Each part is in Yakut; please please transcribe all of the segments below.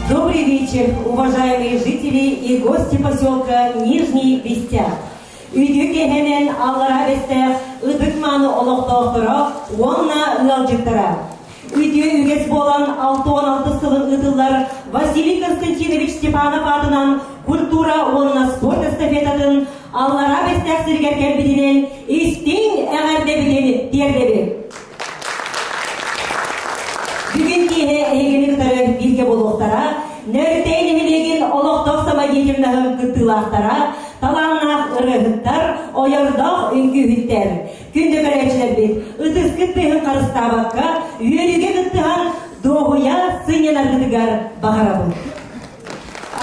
Добрый вечер, уважаемые жители и гости поселка Нижний Бестяк. Үтүө киэһэнэн Аллараа Бэстээх ытык-мааны олохтоохторо уонна ыалдьыттара. Үтүө үгэс буолан 66 сылын ыытыллар Василий Константинович Степанов аатынан культура уонна спорт эстафетатын Аллараа Бэстээх сиригэр кэлбитинэн истиҥ эҕэрдэбитин тиэрдэбит. Бүгүн киэһэ эһигини кытары бииргэ буолуохтара Нөөрүтэй нэһилиэгин олохтоох самодеятельноһын кыттыылаахтара, талааннаах ырыаһыттар, ойордоох үҥкүүһүттэр. Күндү көрөөччүлэрбит, ытыскыт тыаһын харыстаабакка, үөрүүгэ кыттыһан, дуоһуйа сынньанаргытыгар баҕарабыт.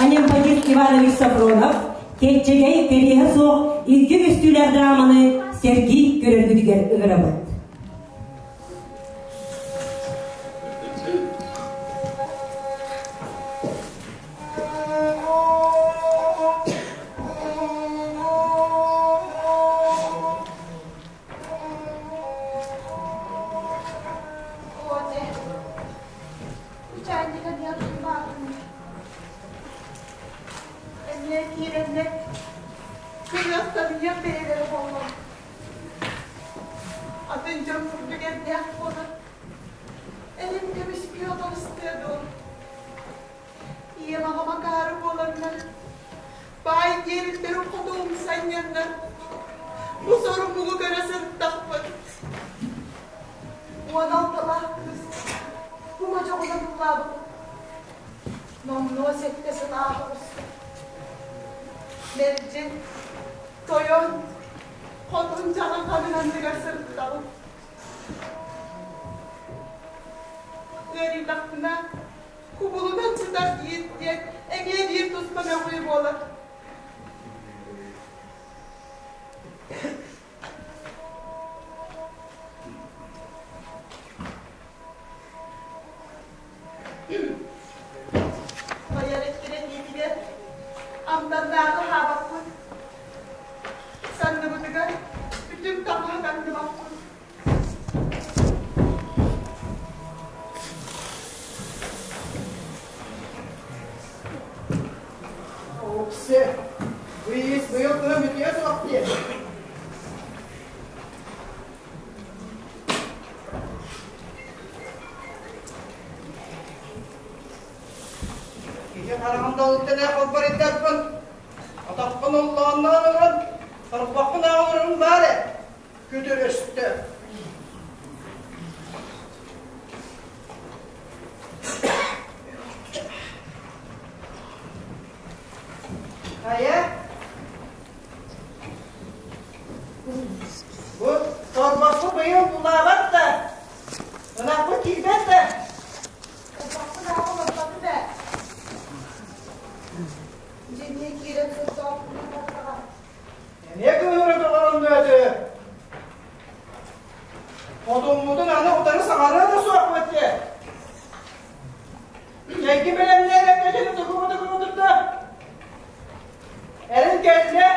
Анемподист Иванович Софронов кэччэгэй кэриэһэ суох икки көстүүлээх драманы сэргии көрөргүтүгэр ыҥырабыт. Эмиэ киирэннэр кырыастарыйар бэйэлэрэ буоллар Атын дьон курдук эрдээх буолан, эрим көмүскүү оҕолустуо дуо? Ийэм аҕам акаары буоланнар, баай диэбиттэрин хоту умсанньаннар, бу сору-муҥу көрө сырыттахпыт. 16-лаах кыыс бу модьоҕунан ыллаабыт. Номнуо 7 сыл ааһа оҕуста. Мэлдьи тойон Хотун дьаҕылҕанын анныгар сырыттаҕым. Ыарыйдахпына, кубулунан сытар диир диэн эмиэ биир туспа мөҕүү буолар. Хайа эттэрэ амтаннааҕы аһаабаппыт. Санныбытыгар бүтүн таҥаһы таҥныбаппыт. Оксе, быйыл быйыл кыһын бүтүө суох диэн. Киһи хараҕын далыттан холборуйдарбын, атахпын оллоонноон ылан, тарбахпын ааҕыларым баар ээ, күтүр өстө. Хайа? Бу торбоску быйыл булаабат да, ынахпыт киирбэт да. Торбоску ааҕыллаппаты да. Дьиҥҥэ киирэн сордоохпун баттаҕа. Эмиэ кыыһыра тоҕорон бөөтү. Хотуммутун аны утары саҥарыа да суохпут дии. Чэйги бэлэмнээбэккэ дьиҥ тугу-тугу турда. Эрин кэллэ,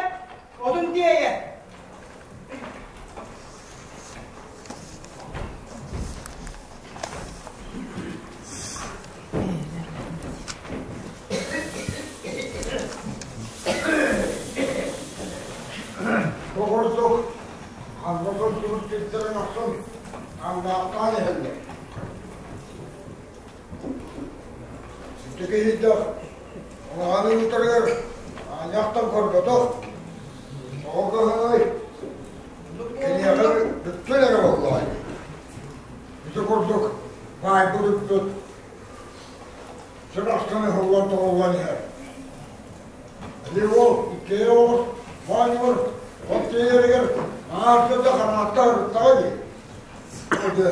отун тиэйэ. Бу курдук ханна сылдьыбыт сирдэрин ахсын андаахтаан иһэллэр. Ити киһийдэх Улахан ыытарыгар аанньахтан көрбөтөх, тоҕо кыһыҥый, киниэхэ бүттүн эрэ буоллаҕай. Ити курдук баайбыт үппүт сир ахсын ыһыллан-тоҕуллан иһэр. Ити уол иккиэ оҕус оонньуур от тиийэригэр аҥаар да хараатта ырыттаҕа дии. Дьэ,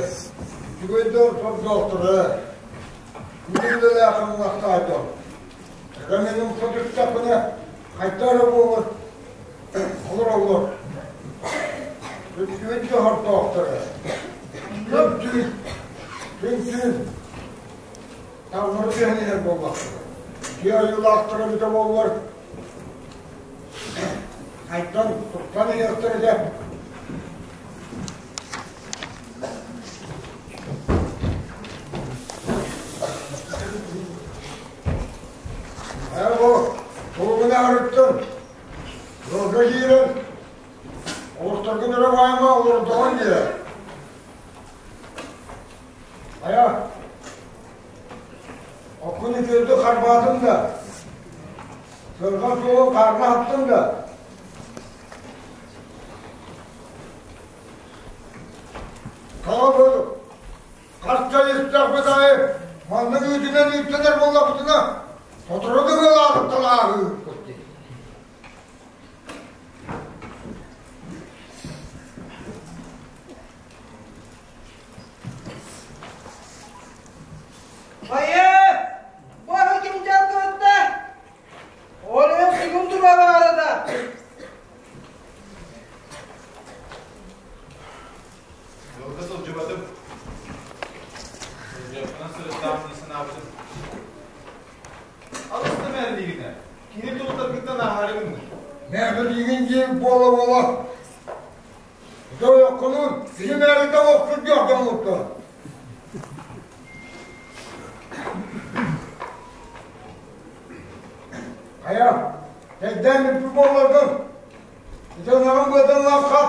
үчүгэй да сордоохторо ээ. Күнү-үлэлээх хамнастаах Эгэ мин умса түстэхпинэ, хайдах эрэ буолар, олороллор. Үчүгэй да сордоохтор ээ. Күн-түүн, күн-түүн таҥнары түһэн иһэр буоллахтара. Дьиэ айыылаахтара эбитэ буоллар, хайдан туттан иһиэхтэрэ этэ. Үлэлэһэриттэн ыалга киирэн олохторгун эрэ баайма олордоҕун диэ. Хайа, оккун үтүөрдүк харбаатыҥ да, сырҕан суолун хаарга аһаттыҥ да? Тоҕо буолук? Харчы истэхпит аайы маннык үүтүнэн үүттэнэр буоллахпытына, сотору ыалаабыттан ааһыыппыт дии. Хайа, бу аһы ким дьалкыбытта? Ол иһин сүгүн тура баарыда. Ыалга сылдьыбатым. Сылдьыахпынан сырыттаах дии санаабытым. Алыста мээрилигинэ, кини тулутаргыттан ааһаары гынна. Мээрилигин диэн буола-буола. Дойоккунун кини мээритэ охсурдуох дьоммуттар. Хайа, тэйдээн бүппүт буолларгын, ити ынаҕым быаталлаахха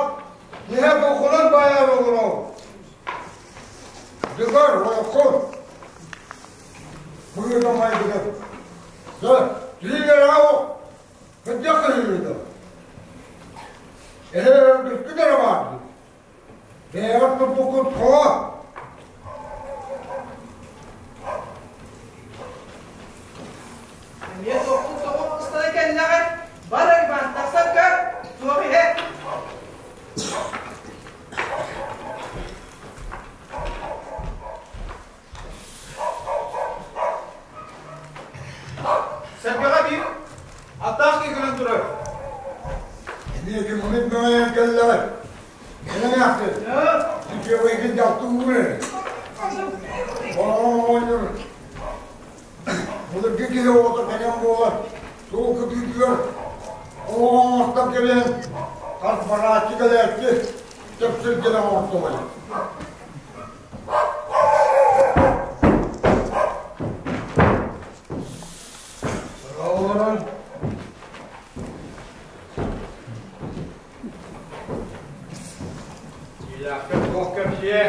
киһи кулкунан баайар олорор. Дыгар, ойоххун. Быыта майгыта. Дьэ, тиийэрэ ох, кырдьах кыһыыта. Эһэ өрдүскүт эрэ баар дии. Бэйэҕит туппуккут тоҕо? Эмиэ тохтуу тоҕо ыстана кэллэҕэ, бар Иван, тахсан көр, туох иһэ? Сэргэҕэ биир аттаах киһи кэлэн турар. Эмиэ киммит мөҥөйөн кэллэҕэ. Кэлэн аахтын. Үчүгэйгин дьалтыҥҥын эрэ. Оонньуур. Былыргы киһи оҕото кэлэн буолар. Суол кытыытыгар олоҕо оҥостон кэбиһэн хас барааччы кэлээччи сөпсүлгэнэ оҥортоҕой. Олорон Илээххэ туох кэпсиэ?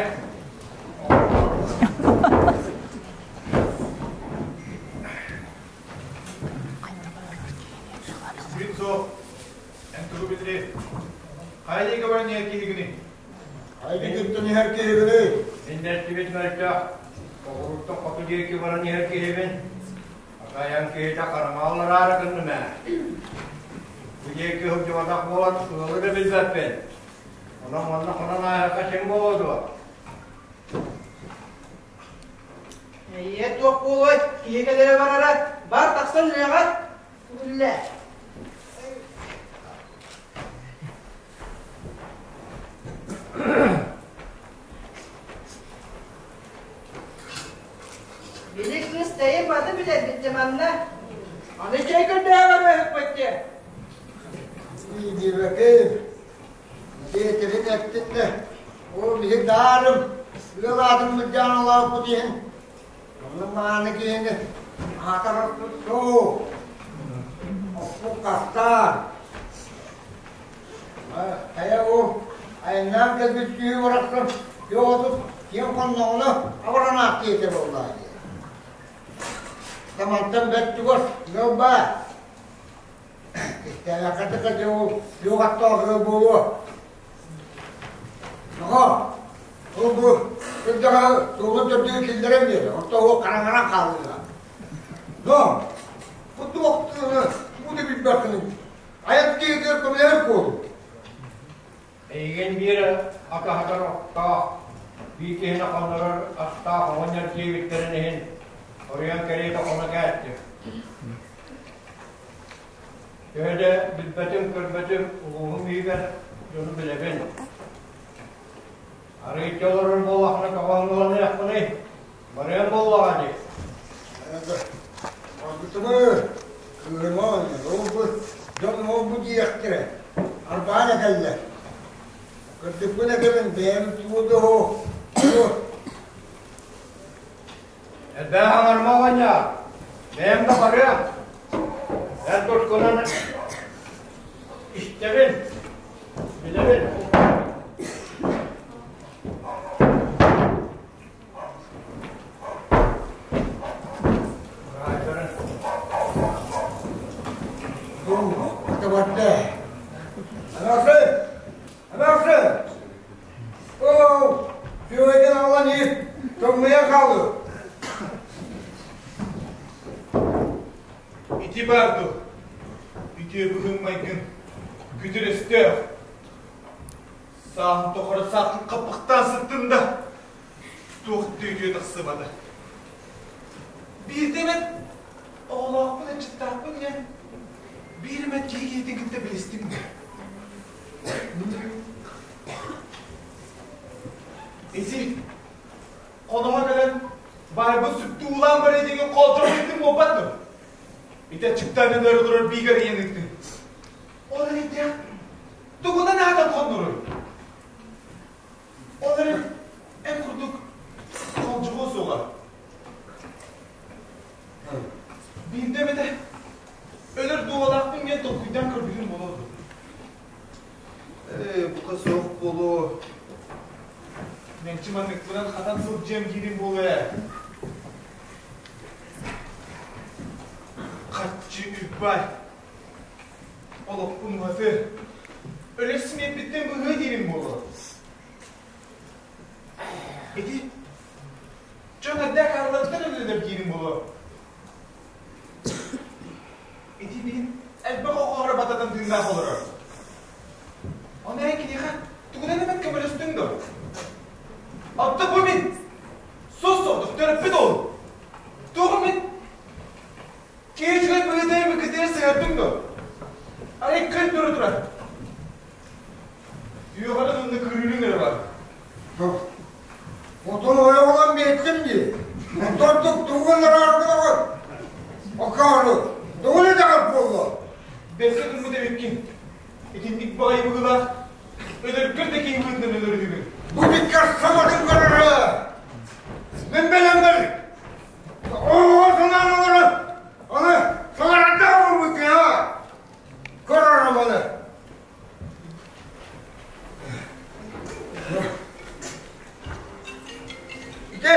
Күн суох. Эн тугу билири? Хайа диэки баран иһэр киһигиний? Хайа диэкиттэн иһэр киһигиний? Мин бэртибит мөлтөх. Оҕуруттан хоту диэки баран иһэр киһибин. Акайан киһитэ хараҥа гынным ээ. Бу диэки сылдьыбатах буолан ыалы да билбэппин. Онон манна хонон ааһыахха син буолуо дуо? Эйиэ туох буолуой, киһи кэлэрэ барара, бар тахсан үлэҕэр үллэ. Били кыыс тэйин баты билэрбит дьэ манна. Аны чэй көрдөөҕөр өһүппүт дьэ. Диэбэкэй, диэтирин эттин да, ол биһи даарым, ыал аатын мыдьаан олооппут иһин, онно мааны киһини аатарарбыт суох, оппут хастаан. Хайа ол айаннаан кэлбит киһи барахсан дьоҕотук киэҥ хонноҕуна абыранаах диэтэ буоллаа дии. Тамантан бэрт чугас ыал баар. Истээбэххэ дьэ ол суох аттаах ыал буолуо. Тоҕо? Ол бу кырдьаҕаһы суолун төрдүгэр киллэрэн биэрэ, онто ол хараҥаран хаалыаҕа. Но, бу туох тугу да билбэккин Айан киһитигэр көмөлөһөр буолуу. Эйигин биир атаһатар оттоох, биир киһини хоннорор астаах оҕонньор диэбиттэрин иһин оруйан кэриэтэ хоно кээттим. Төһө да билбэтим-көрбөтүм улууһум иһигэр дьону билэбин. Арыйда олорор буоллаххына тоҕо ыланыахпыный? Барыам буоллаҕа дии. Оргутуму, кыырыма ол-бу дьон ол-бу диэхтэрэ. Арбаан этэллэр. Кырдьыкпын этэбин, бэйэм тугу да суох. Элбэх аҥарма оҕонньор. Бэйэм да барыам. Эн тускунан истэбин, билэбин. Атабарда. Анасы! Анасы! Оо, сүөгэйден алан иһит, тымныйа хаалыы. Ити баар дуо? Үтүө быһыын-майгын, күтүр өстөөх. Сааһын тухары саатын хаппахтаан сыттын да, туох да үтүө тахсыбата. Биирдэ эмэ оҕолоохпун, ыччаттаахпын диэн биир эмэ киһи киһитин кытта билистим да. Ити хоноһо кэлэн баайбын сүктүү уулаан барыы диэҥҥин хоолдьох ыйыттым буолбат дуо? Ити аччыктаан өлөр олорор биигэр ийэн ыыттыҥ. Ол эрэйдээх тугунан аатан хонноруй? Ол эрэн эн курдук холдьоҕуо суоҕа. Биирдэ эмэтэ өлөр дуолалаахпын диэн толкуйдаан көрбүтүм буолуо дуо? Ээ, бука суох буолуо. Мэлдьи манныкпынан хатан сылдьыам диирим буолуо ээ. Харчы үп-баай. Олохпун уһатыы. Өлөр симиэппиттэн быһыы диирим буолуо. Ити дьон эрдээх хаалларыттан өлөлөр диирим буолуо. Ити билин элбэх оҕоҕо бататан тыыннаах олорор. Ону эн киниэхэ тугунан эмэн көмөлөстүҥ дуо? Оттон бу мин сос-соҕотох төрөппүт уол. Туох мин киһи үчүгэй быһыытайым кытыйа сыһыардыҥ дуо? Арай күн тура турар. Үөҕэрин онно күрүүрүҥ эрэ бар. Отон ойоҕолон биэттим дии. Онтон тугун ырааргынаҕын? Акаары, тугун итэҕэл буолла? Бэркэ гыммыт эбиккин. Итинник баҕайы быһыылаах өлөргөр да киһи быһыытынан өлөрүһүгүн. Бу диккэр саматын көрөрө. Мин бэлэммэр оҕо санаан олорон, аны саҥарардаах буолбут киһи көрөрө маны. Ити,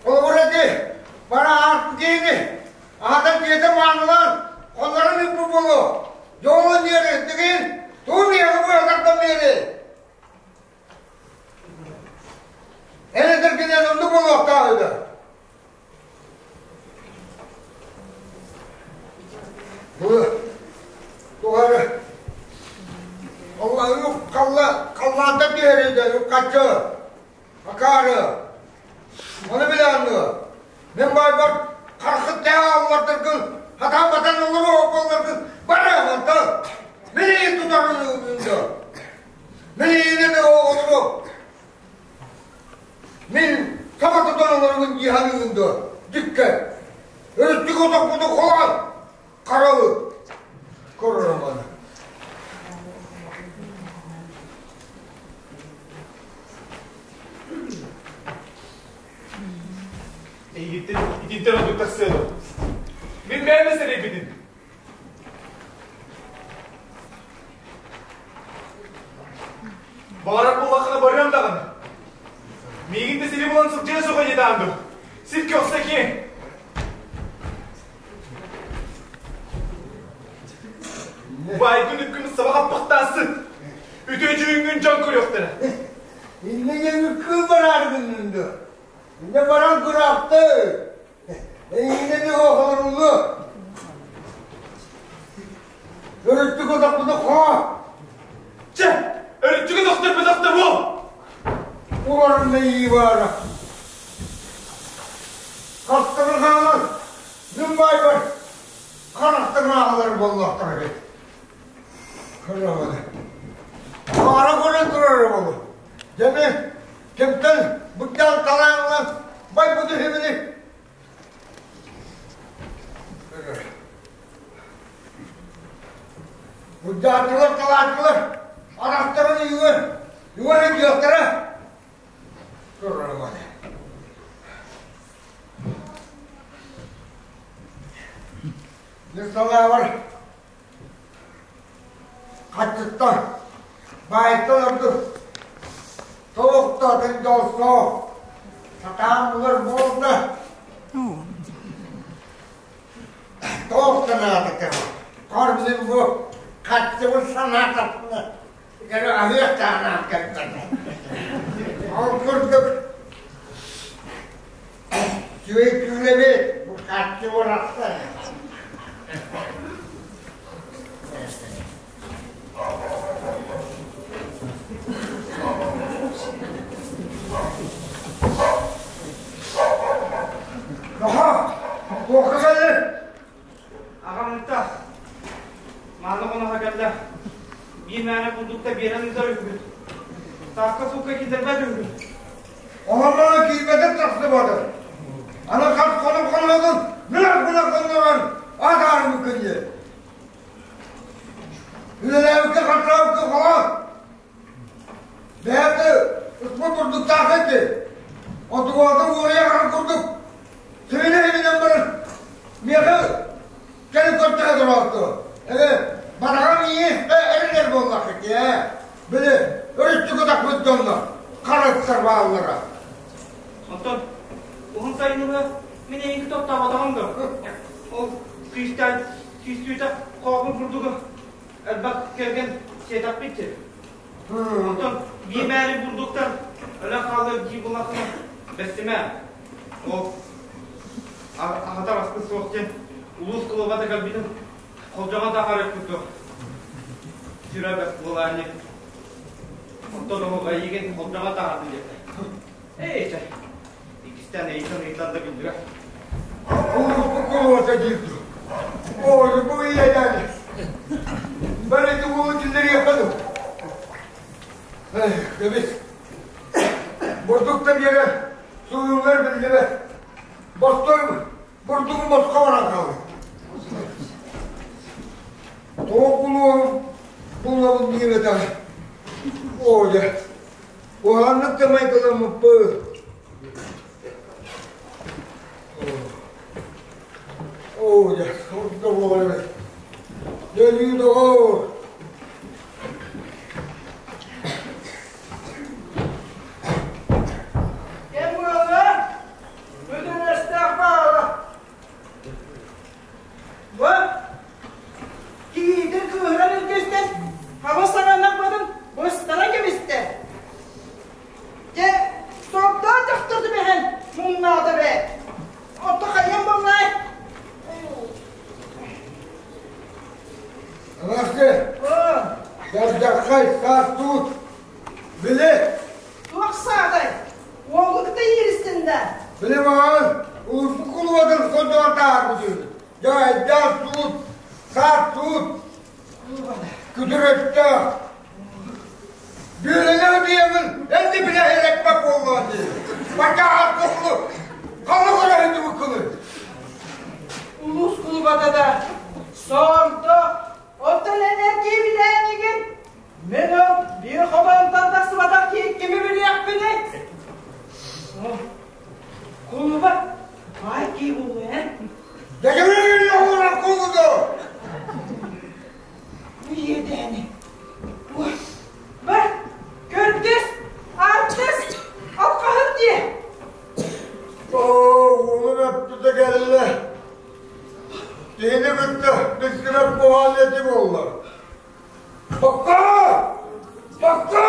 холобур ити, бара аарт диэни, аһатан дьиэтэ маанылаан, хоннорон ыыппыт буолуо. Дьолун диэри тигин, тугу миэхэ быһатартан биэри. Эн этэргинэн оннук буолуохтаах үһү. Бу тухары Аллаһы халла халлаантан түһэрийдэ үп-харчы акаары ону билэҕин дуо мин баайбар харахыттаах аллардаргын хатаан батан олоруох буолларгын бары онтон мин ийин тутарын дуо мин ийинэ да олоруох Мин саба тутан олоробун дии саныыгын дуо? Дьиккэ. Өрүттүк отохпуту холоон харалы көрөрөм аны. Эйигиттэн итинтэн ордук тахсыа дуо? Мин бэйэм сэрэйбитим. Баҕарар буоллаххына барыам даҕаны. Миигин да сири булан сылдьыа суоҕа диэтэҕим дуо? Сир көхсө киэҥ. Убайгын үккүн саба хаппахтаассын. Үтүө дьүһүҥҥүн дьон көрүөхтэрэ. Иннэ диэн кыыл бараары гыннын дуо? Иннэ баран кыраапты. Эйигинэ де оһоруллу. Өрүттүк отохпуну хоо. Чэ, өрүттүк отохтор буол. Уларын мэйии баара. Хастыгы хаалар, мин баайбар харахтан ааҕалар буоллахтара эбит. Көрөҕүнэ. Аара көрөн турар буолу. Дьэми, кимтэн быктаан талаан ылан байбыт үһүбүнүй? Бырдааччылар, талааччылар арахтарын үйүгэр, үгэр өйдүөхтэрэ. Көрөрөм Мин санаабар, хаччыттан, баайтан ордук туох да атын дьол суох. Сатаан булар буолла. Туох санаата кэҕэ? Хор мин бу хаччыбын санаатахпына, кэлэ аһыахтаанаан кэлбэтэ. Ол курдук үчүгэй күүлэби бу харчы барахсан. Нохоо, туохха кэллиҥ? Аҕам ынта мааны хоноһо кэллэ. Биир мээнэ курдукта биэрэн ыытар үһүгүт. Таакка суукка киллэрбэт үһүгүт. Оһоллоро киирбэтэ тахсыбата. Аны хас хонук хонногун, мин гына хонноҕон ат аармыккын диэ. Үлэлээбиккэ хаттаабыкка холоон. Бэйэтэ ыкпыт бурдуктаах эти. Отугуота уоруйах ахан курдук сибилэ иһинэн баран миэхэ кэлин көрдөһө тураатты. Эбэ, бараҕам иэспэ эрэнэр буоллаххыт ээ. Били, өрүттүк ытахпыт дьонно харыттар бааллара. Онтон уһун сайыныгы мин эйигин топтооботоҕум дуо? Ол күүстээн күүстүүтэ хообун курдугу элбэх кэргэн сиэтэхпит дии. Онтон биир мээри бурдуктар өлөн хаалыар дии буллахына бэстимэ. Ол аһатар аспыт суох диэн улуус кулубата кэлбитин холдьоҕон таһаарар курдук сүрэ бэрт буолаанньы. Оттон оһох эйигин холдьоҕон таһаардын диэтэ. Эй, чэ, иккистээн эйиттэн ыйытан да биллибэт. Улууспут кулубата диир дуу. Ой, бу ийэлээн. Бары ити уолу киллэриэххэ дуу. Кэбис. Бурдук да биэрэ сууйуллар биллибэт. Бостой бурдугун босхо баран хаалый. Тоҕо кулуом буллабын диэбэтэ. Оо дьэ, уһааннык да майгыламмыппыт. Оо дьэ, ордо буолар эбит. Дьэ, доҕоор. Кэм буолла, бүтүнэстээх баала. Бу киһитин кыыһыран илгистэн, хаба саҥаннаппытын быстаран кэбистэ. Дьэ, сордоон дьахтар түбэһэн муҥнаата бээ. Онто хайыам буоллай? Анашка, дьардьаххай саас туут. Били. Туох саатай? Уолу кытта ииристин да? Били маҕан улуспут кулубатын содугар таһаарбытын. Дьайдаах суут, саас суут, күтүр өттөөх. Бүөлэлээх диэмин энди билэ элэкпэ буоллаҕа дии. Бачаҕар кухлу, халы көрөһүтүбүккүнү. Улуус кулубата да сордо, оттон энергия билээнигин Мин ол биир хобоонтон тахсыбатах киһи кими билиэхпиний? Кулуба баай киһи буолуо эн? Дэгэрин оҕолор кулуду! Иэдээни. Бар, көрдөс, артыс, алқаһын диэ. Оо, уолум эппитэ кэллэ. Киһини кытта билсибэт буолан эти буолла. Бакка! Бакка!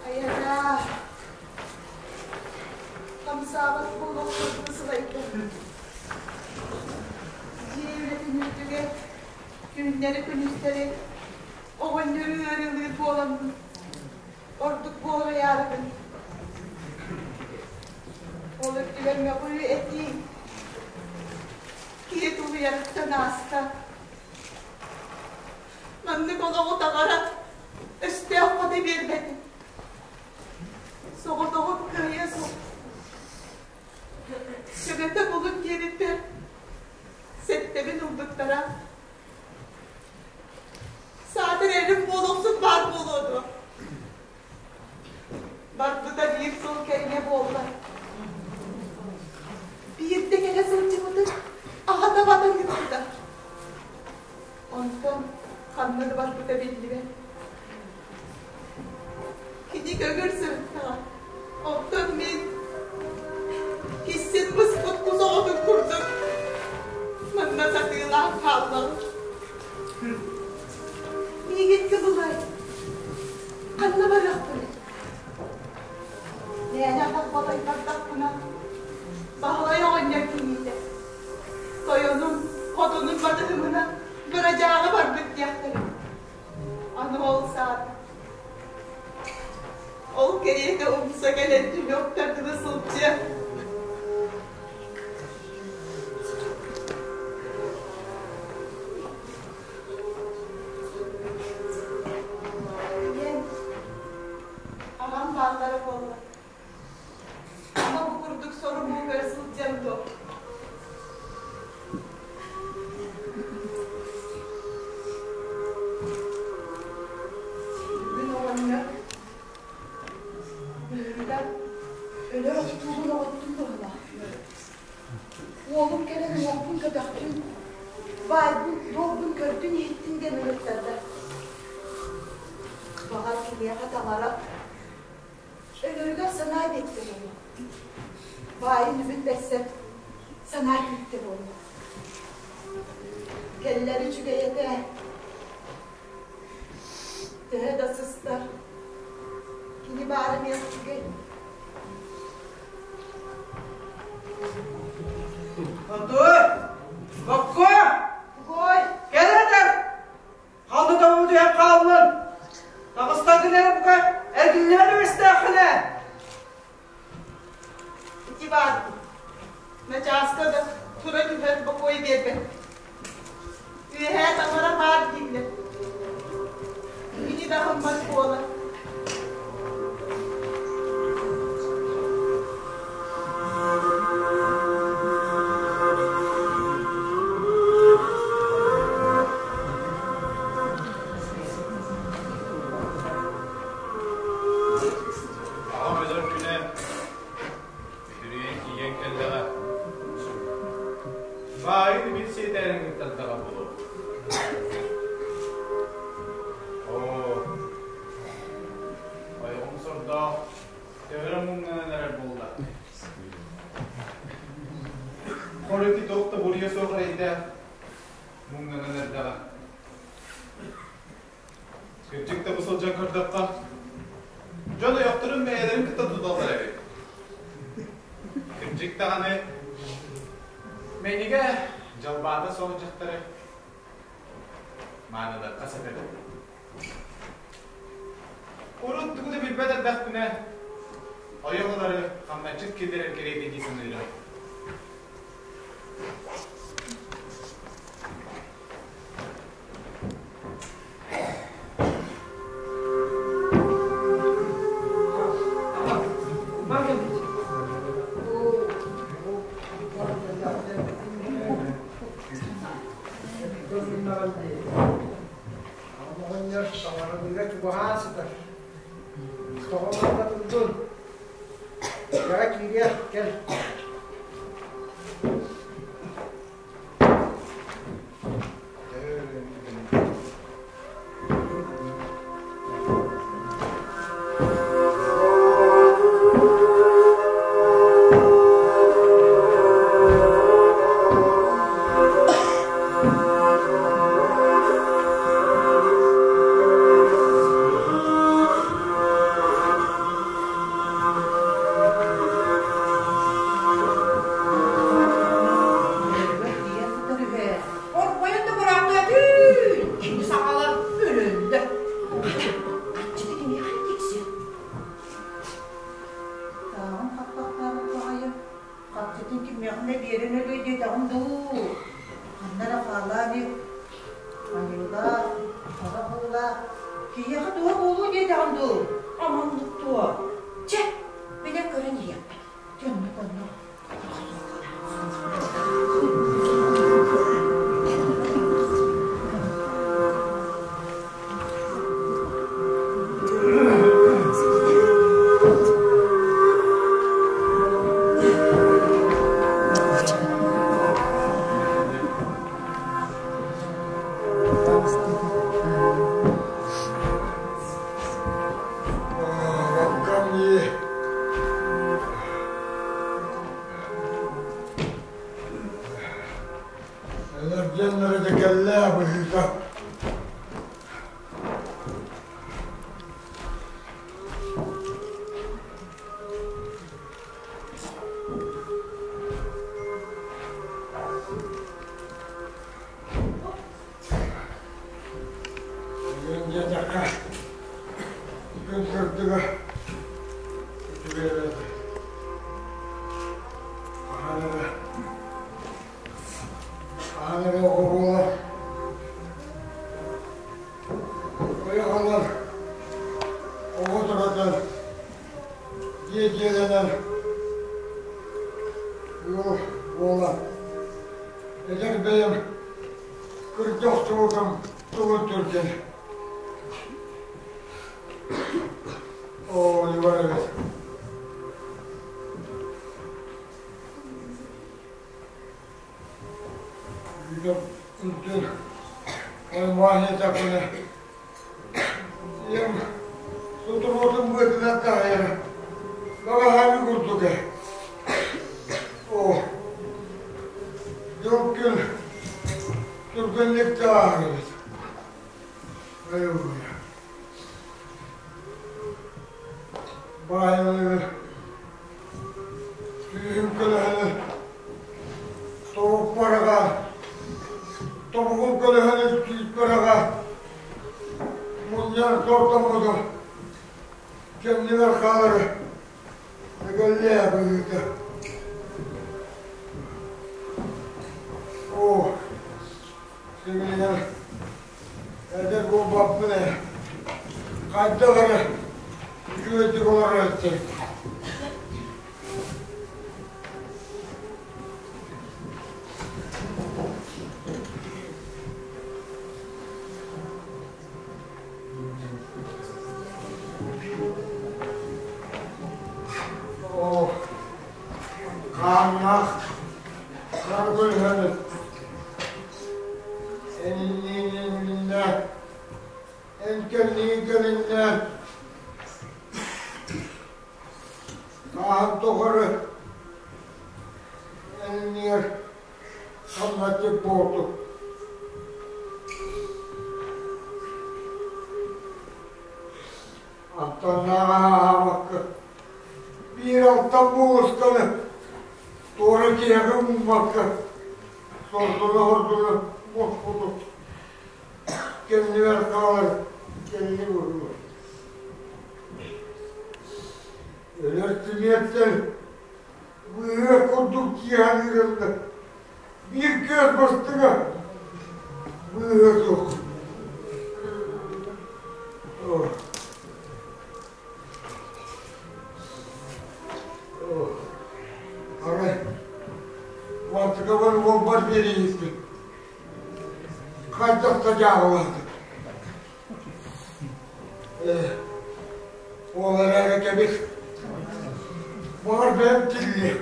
Айана, хамсаабат буолуохпутун сылайдым. Дьиэ үлэтин үрдүгэр күннэри-күнүстэри оҕонньору ыарыылыыр буоламмын. олоҕу таҥара өстөөх хото биэрбэтин. Соҕотоҕун кыайыа суох. Көмөтө булун диэбиппэр сэттэбин ылбыттара. Саатар эрим буолуохсут баар буолуо дуо? Барбыта биир сыл кэриҥэ буолла. Биирдэ кэлэ сылдьыбытын аҕата батан ыыппыта. Онтон ханна да барбыта биллибэт. Кини көҥүл сырыттаҕа. Оттон мин киссин быспыт кус оҕотун курдук манна сатыылаан хааллаҕым. Миигин кыбылай, ханна барыахпыный? Мээнэ холботойбордохпуна, Баһылай оҕонньор кийиитэ. Тойонум, хотунум батыһымына бырадьааҕы барбыт диэхтэрэ. Аны ол саата. Ол кэриэтэ умса кэлэн түмүөхтэрдини сылдьыа. Ийэм, аҕам бааллара буолла. Ама бу курдук сору-муҥу көрө сылдьыам дуо? Бүгүн оҕонньор быһыыта өлөр охтуубун оҕоттум быһыылаах. Уолум кэлэн уҥуохпун көтөхтүн, баайбын, дуолбун көрдүн-иһиттин диэн ыҥыртарда. Баҕар киниэхэ таҥара өлөрүгэр санаа биэрдэ буолуо. Баайын үбүн бэрсэн санаа күүттэ буолуо. Кэллэр үчүгэй этэ. Төһө да сыстар, кини баара эмиэ үчүгэй. Хотуй! Боккуо! Тугуй? Кэл этэр! Халды тобу түһэн хааллын! Таҕыстардын эрэ бука эргиллибэт үгэстээххинэ! Ити баар. Начааска да тура түһэр бокуой биэрбэт. Үөһээ таҥара баар дииллэр. Кини да аһыммат буолар. Аҕам өлөр күнэ Үтүрүйэн тиийэн кэллэҕэ. Баайын үбүн сиэтээрин ыттардаҕа буолуо. Оо, ойоҕум сордоох төһө муҥнанан эрэр буолла. Хор ити туох да буруйа суох эрэйдээх муҥнанан эрдэҕэ. Кырдьык да бу сылдьан көрдөххө, дьон ойохторун бэйэлэрин кытта туталлар эбит. Кырдьык даҕаны, мэнигэ дьалбаата суох дьахтары маанылыахха сөп эбит. Урут тугу да билбэт эрдэхпинэ, ойох ылары хамначчыт киллэрэр кэриэтэ дии саныырым. Оҕонньор таҥаралыыра чугаһаан сытар. Тоҕо манна турдун? Дьэҕэ киириэх, кэл. Киһиэхэ туһа буолуо диэтэҕим дуу? Аманнык дуо? Чэ, билэн көрөн иһиэхпит. Оннук, оннук. Энергияннара дьэ кэллээ быһыыта. Бүгүн диэтэххэ, күн сырдыга үчүгэй эбит. Хаһан эрэ, хаһан эрэ оҕо буолар, ойох ылар, оҕо төрөтөр, дьиэ дьиэлэнэр ыал буолар. Эдэр бэйэм кырдьа охсубутум тугун түргэн. Оо, Иван эбит. Үйдем үрдүн аймаан этапына ийэм сутуруотун быатынан таһыйара баҕаһааны курдук ээ. Оо, дьыл күн түргэнник да ааһар эбит. Айыллыа. Баайылыыр сүүһүн көлөһөнү тобук бараҕа, тобугун көлөһөнү сүүс бараҕа мунньан сордоммуту кэннигэр хаалары эгэллээ быһыыта. Оо, сибилигин эдэр буолбаппын ээ. Хайдах эрэ үчүгэйдик олорор этим. Оо, хааннаах хара көлөһөнү энинниин эниннэ, эн кэнниин кэлиннэ Сааһын тухары энинниэр хамначчыт буолтум. Антоннааҕа ааһаабакка биир алтан буолусканы туора киһиэхэ ууммакка сордоно-сордоно моспутум. Кэннибэр хаалар кэлли буолуо. Өлөр симиэртэн быыһа курдук киэһэн ыырылла биир күөс бастыҥа быыһа суох. Арай мантыкабар уолбар биэрииһикпин. Хайдах да дьааһылаатым. Ол эрээри кэбис, баҕар бэйэм тиллиэ.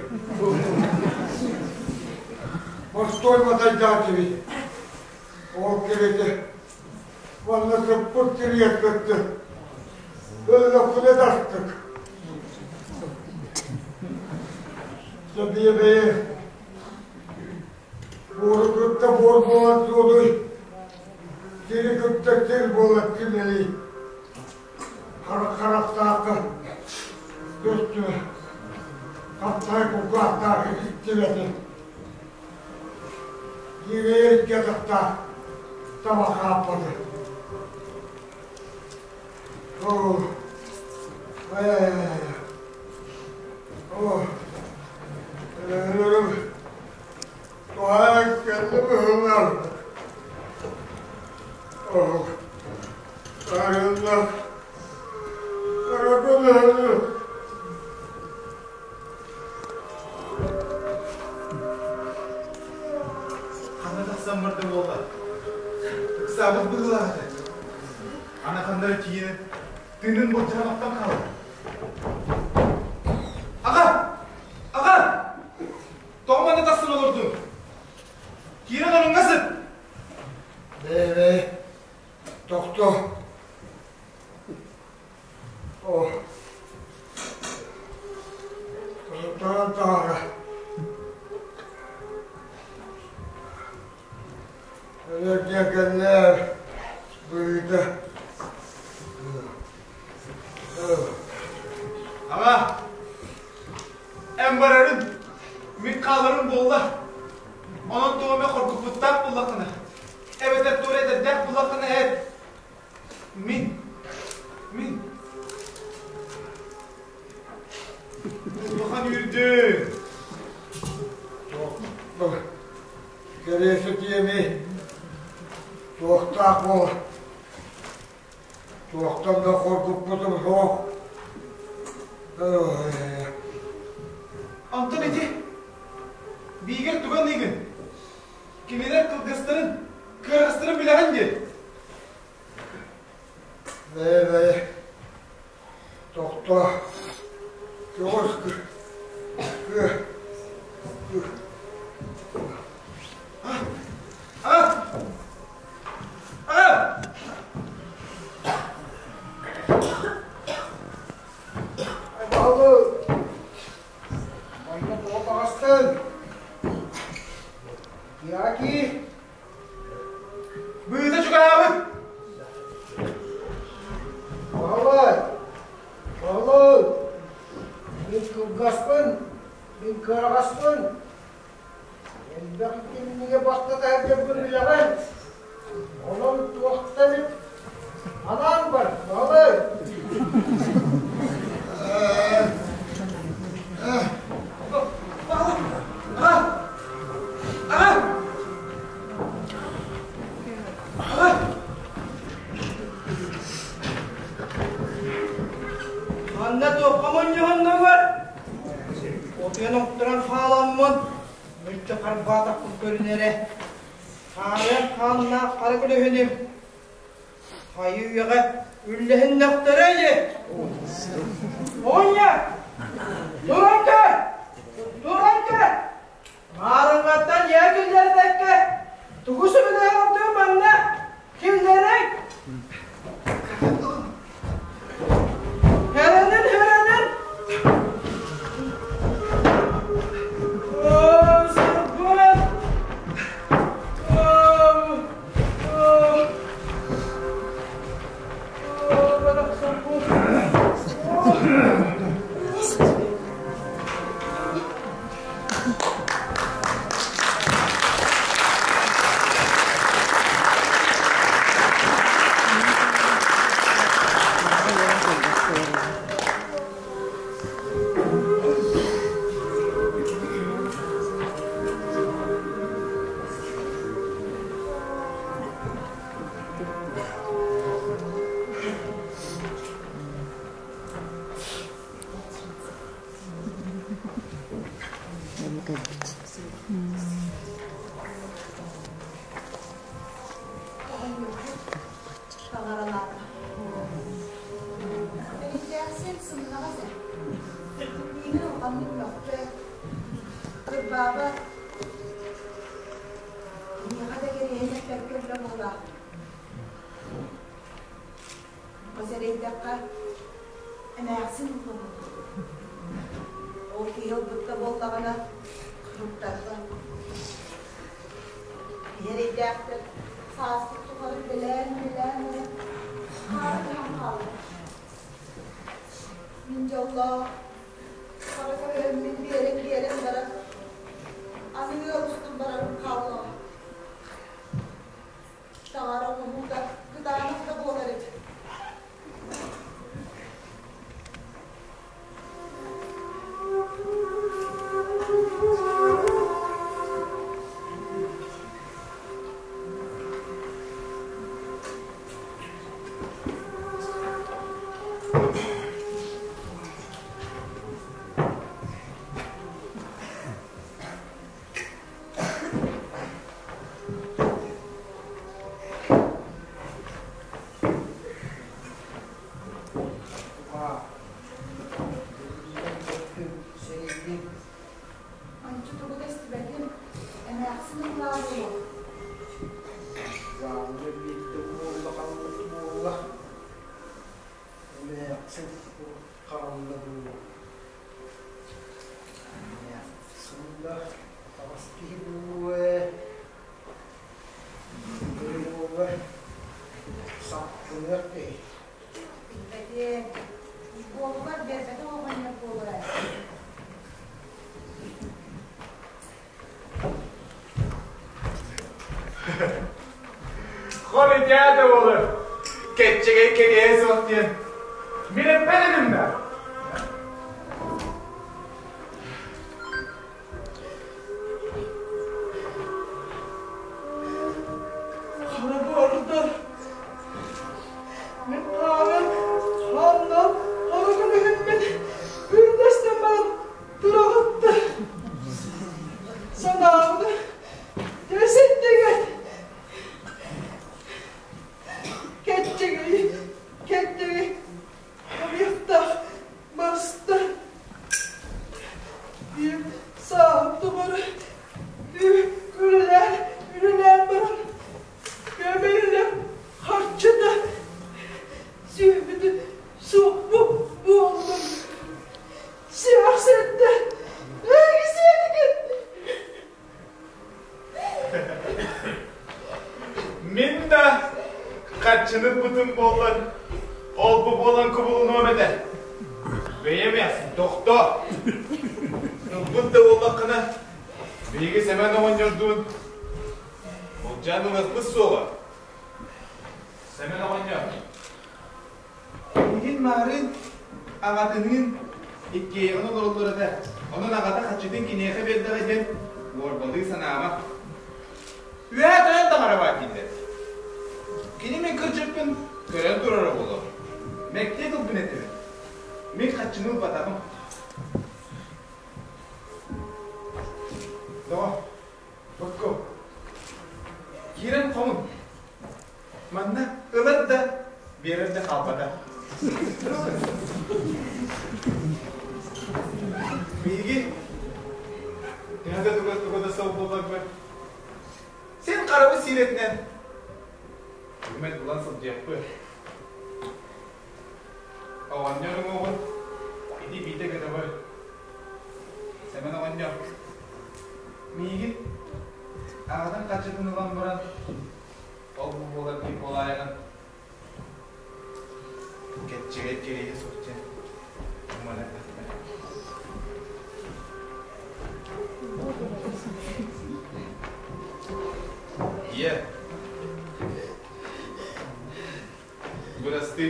Бостой матайдаах киһи. Ол киһити уонна сыппыт кириэспэттэ өллөхпүнэ тастык. Сөбиэбэйи буору кытта буор буолан суолуй, сири кытта сир буолан кимэлий. Харах харахтаахха көстүө, хапсай кулгаахтаах истибэтин. Киирэ атахтаах таба хааппата. Оо, э, оо, өлөрүм туһаайан кэллэ быһыылаах. Оо. Арыллах Каракулаһы Ханна тахсан барда буолла? Ыксаабыт быһыылаах этэ. Аны ханна эрэ тиийэн тыынын былдьаабаттан хаалар. Аҕа! Аҕа! Тоҕо манна тахсан олордуҥ? Киирэн ороҥҥо сыт! Бээ-бээ, тохтоо. О, Тутан таара. Өлөр кэллэр быыта. Аҕа, эн барарын, мин хааларым буолла. Онон туох эмэ хоргуппуттаах буоллаххына, эбэтэр туора эдэрдээх буоллаххына эт. Мин, мин. Улахан үрдү. Кэриэсэ тиэми туохтаах буол туохтан да хоргуппутум суох. Онтон ити биигэр туган ыйгын? Кинилэр кылгастарын, кыараҕастарын билэҕин дии? Бэйэ-бэйэ, тохтоо, көҕүс кы А! А! Баһылык, манна тоҕо таҕыстыҥ? Яки! Быыта чугаһаабыт! Баһылай! Баһылай! Мин кылгаспын, мин кыараҕаспын. Элбэх итиннигэ бастата сылдьарбын билэҕин. Онон туохтан анаан бар, Баһылай! Манна туохха мунньуһуннугут? Утуйан охторон хааламмын, мүччү харбаатахпын көрүнэрэ. Хаарыан хааннаах хара көлөһүнүм Хайы-үйэҕэ үллэһиннэхтэрэ ини. Оҕонньор! Туран көр! Туран көр! Маарыҥҥаттан дьиэ киллэрбэккэ, тугу сөбүлээн олордуҥ манна? Киллэрэй! Һэрэнин, һэрэнин! Оо, сырбын! Оо, Таҥаралаата. Эриттээхсин сымнаҕас ээ. Миигин улаханнык мөхпөт, кырбаабат, Миэхэ да кэриэһин эппэккэ өллө буолаах. Бу сэрэйдэххэ, эмээхсин ылла Ол киһи ылбытта буоллаҕына, туттарбат. Киһи эрэйдээхтэр сааспыт тухары үлэлээн-үлэлээн баран, хаара түһэн хаалла. Мин дьоллоох, хара көрөммүн биэрэн-биэрэн баран, аны ыал устун барарым хааллаҕа. Таҥара оҥоһуута кытаанах да буолар эбит. Сыт харалла дуу. Сылла таҕас киһи буолуо ээ. Буоллар саппыныах киһи. Билбэтим. Уолугар биэрбэтэх оҕонньор буолуо ээ. Хоритята буолар. Кэччэгэй кэриэһэ суох диэн. Мин эппэт этим да. Хара буордар. Мин хаанын хааннан хара күнүһүммүн үллэстэн баран тураҕытта. Санаабыны дэситтигит. Кэччэгэй, кэттэгэй, хамыйахтаах баста. Биир сааһым тухары үлэлээн, үлэлээн баран көмөлө харчыта сүөбүтү суоппу буоллум. Сиэхсэттэ, эһиги сиэтигит. Мин да хаччыны бытым буоллар, ол-бу буолан кубулунуом этэ. Бэйэм тохто. Ылбыт да буоллаххына, биһиги Сэмэн оҕонньордуун болдьоон ылыахпыт суоҕа. Сэмэн оҕонньор, Эйигин маарыын аҕатыныын иккиэйэҕин олороллор этэ, онон аҕата хаччытын киниэхэ биэрдэҕэ диэн уорбалыы санаама. Үөһэ тойон таҥара баар дииллэр. Кини мин кырдьыкпын көрөн турара буолуо. Мэктиэ тылбын этэбин. Мин хаччыны ылбатаҕым. Тоҕо? Бокко. Киирэн хомун. Манна ылар да, биэрэр да хаалбата. Биһиги төһө да туга туга да сол буолларбыт, син харабы сиирэтинэн үкүмэт булан сылдьыахпыт. Оҕонньор уҥуоҕун ити биитэ көтөҕөр. Сэмэн оҕонньор миигин аҕатын хаччытын ылан баран Ол бу буолар Николаевын кэччэгэй кэриэһэ суох диэн умана этэ. Ийэ, бырастыы.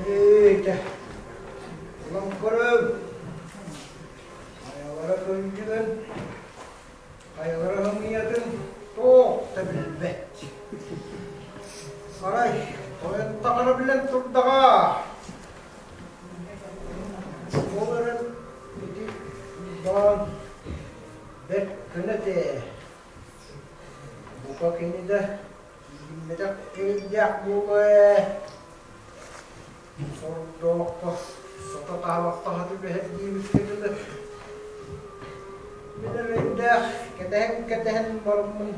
Эй, Улам көрөм, хайалара кырдьыгын, хайалара ымыйатын туох да билбэт. Арай тойон таҥара билэн турдаҕа. Ол эрэн ити баан бэрт көнө этэ. Бука кини да киирбэтэх киһирдээх буолуо ээ. Сордооххо сото таһабахтаһа түбэһэр диэбиккэ дылы мин эрэйдээх кэтэһэн-кэтэһэн бараммын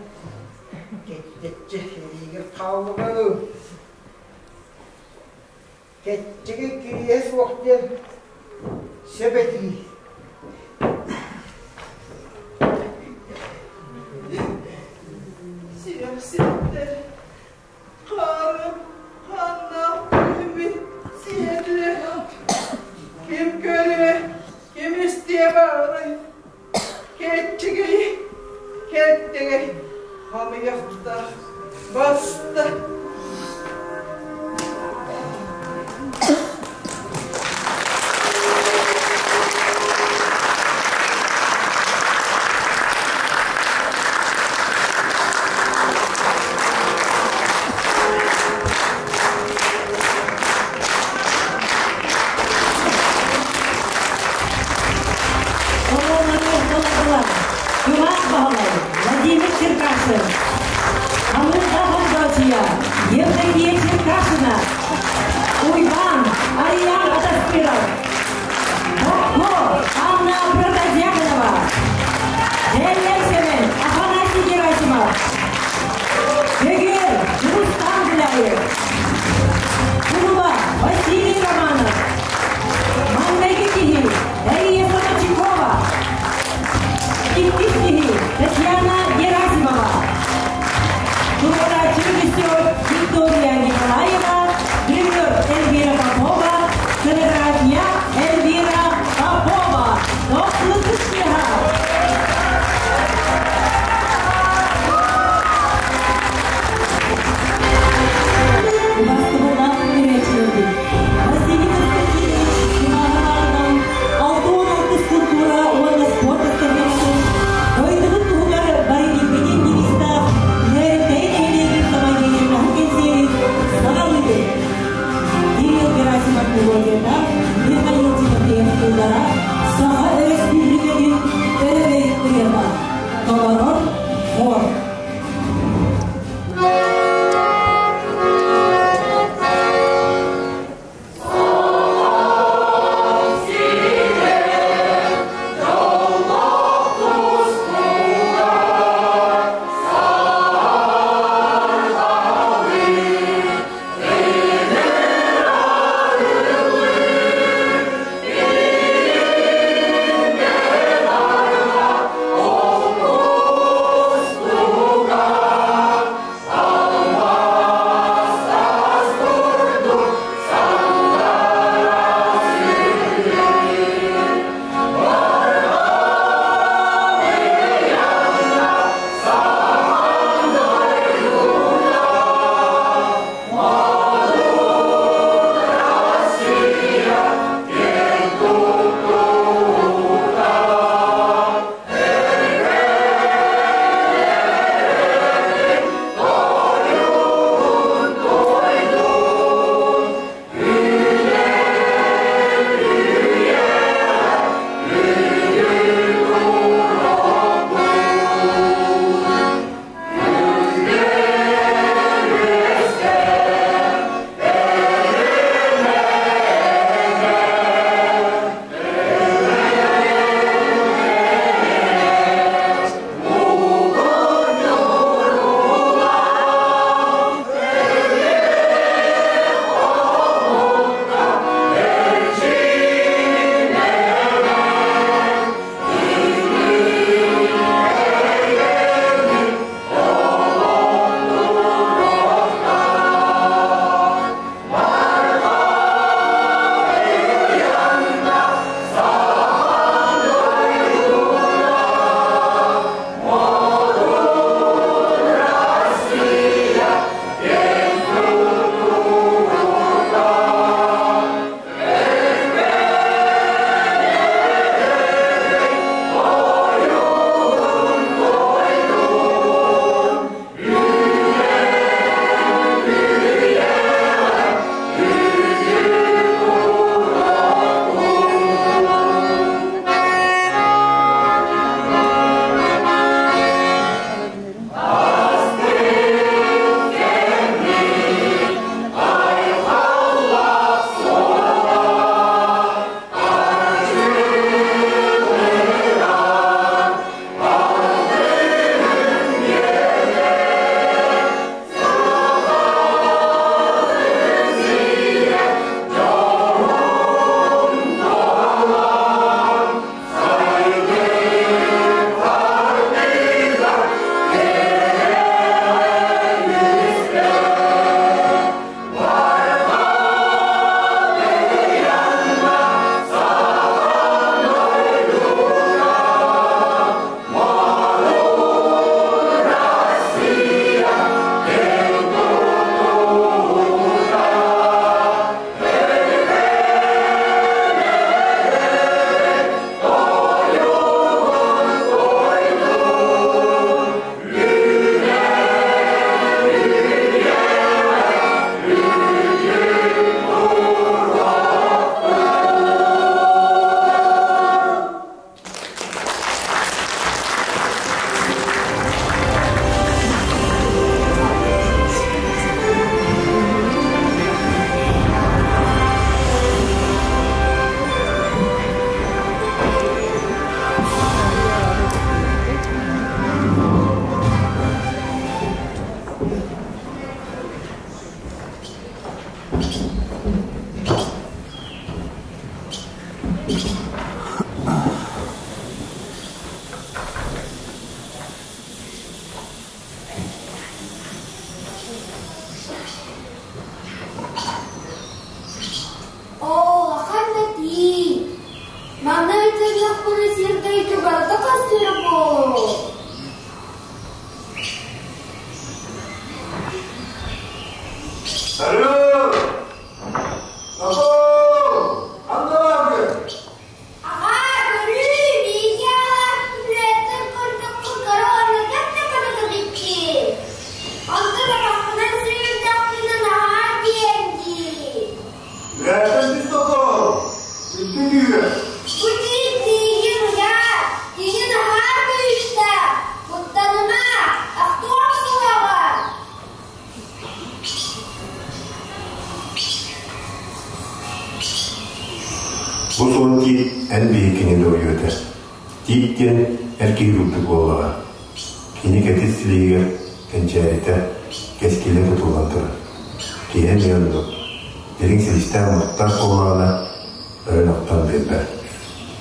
кэччэччи илиигэр хааллыбын. Кэччэги кириэһэ суох диэн сөп этии. Сиэхситтэр Хаарым ханна күһүммүт сиэтэ Ким көрүө, ким истиэ баарай Кэччигэй, кэттэгэй, хамыйахтаах баста. Оруоллары толордулар Иван Баһылай, Владимир Черкасов, Амырда Хомдоочуйа, Евдокия Черкашина, Уйбан Ариан Атаспиров, Бокко Анна Протодьяконова, Эллэй Сэмэн. диэн эр киһи курдук буоллаҕа. Кини кэтит силиһигэр кэнчээритэ, кэскилэ тутуллан турар. Киһи эмиэ оннук. Дириҥ силистээх муттаах буоллаҕына, өрөн охтон биэрбэт.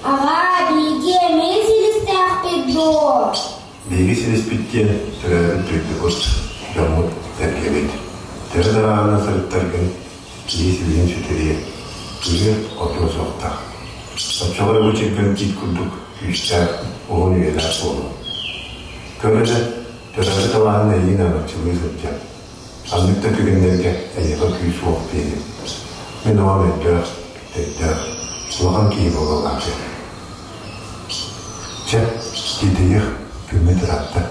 Аҕаа, биһиги эмиэ силистээхпит дуо? Биһиги силиспит диэн төрөөбүт дойдубут, дьоммут, сэргэбит. Төһө да ырааҕынан сырыттаргын, киһи силиһин сүтэриэ, кыыһы отуо суохтаах. Оччоҕо эрэ бу чиргэл тиит курдук күүстээх, уһун үйэлээх буолуо. Көр эрэ, төрөөбүт алааһын эйигин аҥаччылыы сылдьар. Ханнык да түгэннэргэ эйиэхэ күүс-уох биэриэ. Мин оҕом өйдөөх, өйдөөх, улахан киһи буола улаатыа. Чэ, тиэтэйиэх, күммүт ыраатта.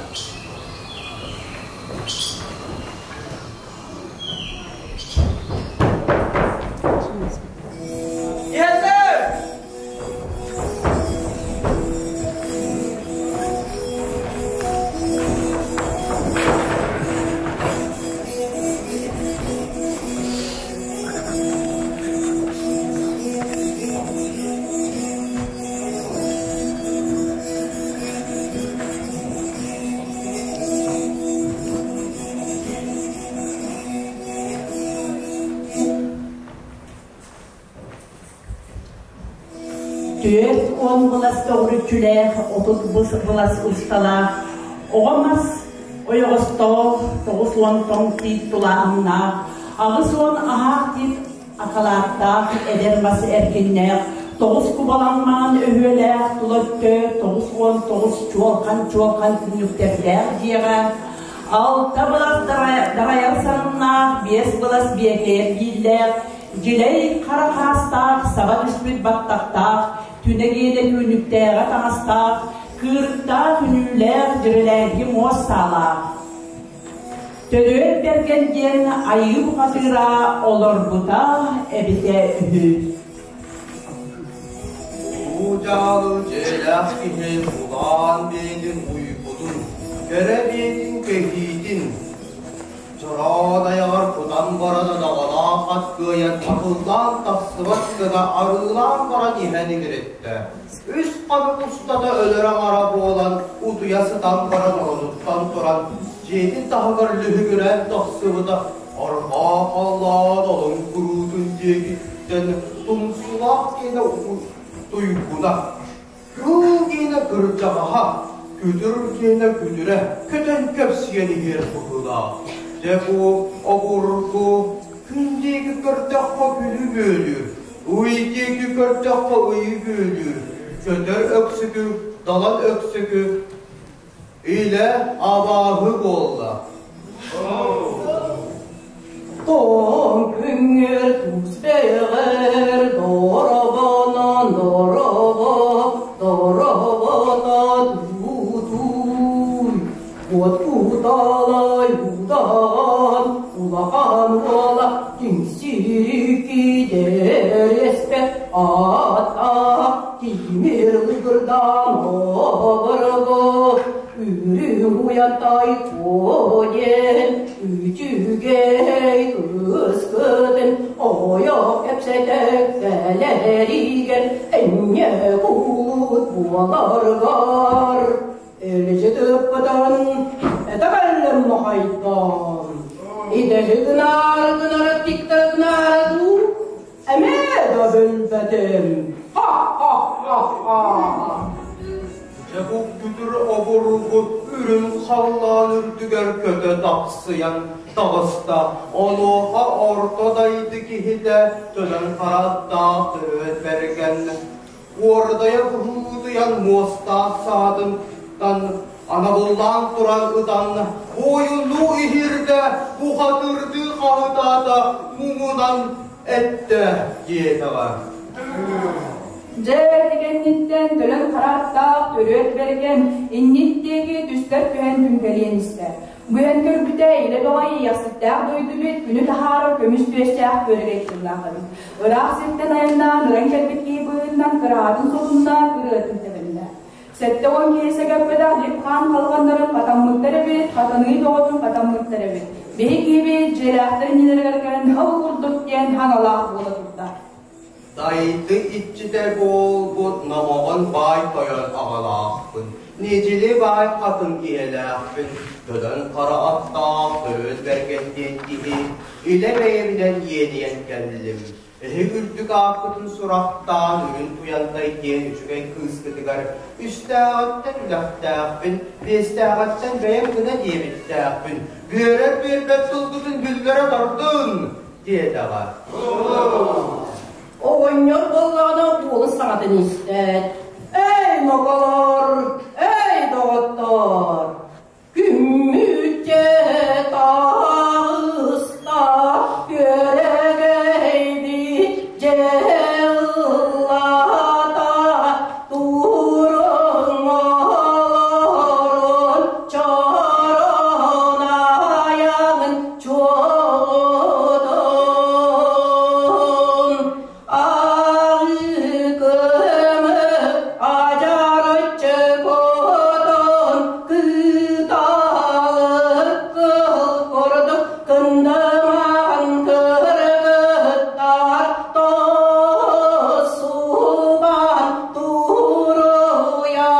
40 былас көҕүрүччүлээх, 30 былас усталаах, оҕо мас ойоҕостоох, 90 тоҥ тиит тулааһыннаах, 80 аһаах тиит акалааттаах, эдэр мас эркиннээх, тоҕус кубалаҥмаан өһүөлээх тула өттө 99 чуолкан-чуолкан түннүктэрдээх дьиэҕэ алта былас дарайар сарыннаах, биэс былас биэкэйэр бииллээх, дьилэй хара хаастаах, саба түспүт баттахтаах, түнэ гиэнэ түүнүктээҕэ таҥастаах, кыырыктаах үнүүлээх дьирилээҥки муос саалаах. Төрүөт Бэргэн диэн айыы бухатыыра олорбута эбитэ үһү. Уу дьаалы дьиэлээх киһи улаан биэтин уйбутун, кэрэ биэтин кэһиитин, чороон айаҕар кутан баран адаҕалаах ат кыайан атыллаан тахсыбат гына арыылаан баран иһэн иҥириттэ. Үс хонук устата өлөр аҥара буолан, утуйа сытан баран оронуттан туран, дьиэтин таһыгар лүһүгүрээн тахсыбыта, арҕаа халлаан алын куруутун диэкиттэн тумсулаах диэнэ туйгуна, кыыл диэнэ кырдьаҕаһа, күтүр диэнэ күтүрэ көтөн көпсүйэн иһэр быһыылаах. Дьэ бу обургу күн диэки көрдөххө күнү бүөлүүр, Ый диэки көрдөххө ыйы бүөлүүр, көтөр өксүкү, далан өксүкү, илэ абааһы буолла. Тоҥ күҥҥэр тус бэйэҕэр доробонон доробо, доробоно туутуй, уот куталай удаан, улахан уола Тиҥсирики дэриэспэ ата тимир лыгырдаан оборго үрүҥ уйантай диэн үчүгэй кыскытын ойох кэпсэтэ кэлэригэр энньэ куут буоларгар Элдьи тыыппытын этэ кэллим махайдаан. Идэһи гынаары гынара тиктэр гынаары дуу, эмиэ да билбэтим. Ха-ха-ха-ха! Дьэ бу күтүр обургу үрүҥ халлаан үрдүгэр көтө тахсыйан таҕыста. Онуоха орто дайды киһитэ төлөн хараттаах төрүөт бэргэн Уордайа быһыытыйан муостаах саатыттан анабыллаан туран ытан, буойуннуу иһирдэ, бухатырдыы хаһытаата, муҥунан эттэ диэтэҕэ. Дьэ, ити кэнниттэн төлөн харааттаах төрүөт бэргэн, иннин диэки түстэр түһэн түҥкэлиэн истэ. Быһан көрбүтэ, илэ бөҕө иэйэхситтээх дойдубут күнү таһаарар көмүс түөстээх күөрэгэй тыллаах эбит. Ыраах сиртэн айаннаан ыран кэлбит киһи быһыытынан кыраһатын сотунна, кырыатын тэбиннэ. 70 киһи сэгэппэтэх лип-хаан халҕаннарын хатаммыттар эбит, хатаныы бөҕөтүн хатаммыттар эбит. Биһи киһибит дьиэлээхтэр иннилэригэр кэлэн хал курдук диэн хаҥалаах буола турда. Дайды иччитэ буолбут номоҕон баай тойон аҕалаахпын, Нидьили баай хатын ийэлээхпин, Төлөн хара аттаах Төрүт Бэргэн диэн киһи илэ бэйэбинэн иэнийэн кэллим. Эһиги үрдүк ааккытын сурахтаан Үрүн Туйантай диэн үчүгэй кыыскытыгар үстээҕиттэн үлэхтээхпин, биэстээҕиттэн бэйэм гына диэбиттээхпин, биэрэр биэрбэт тылгытын биллэрэ тардын диэтэҕэ. Оҕонньор буоллаҕына уолун саҥатын истээт, «Эй, моголор! Эй, доҕоттоор! Күммүтэ таҕыста, күөрэгэйбит дьэ ыллаата, туруҥ олорун чороон айаҕын чуолутун. Аҕыкымы адьарыччы кутун кыталык кыл курдук кындымаан кыргыттар тосубан туруйа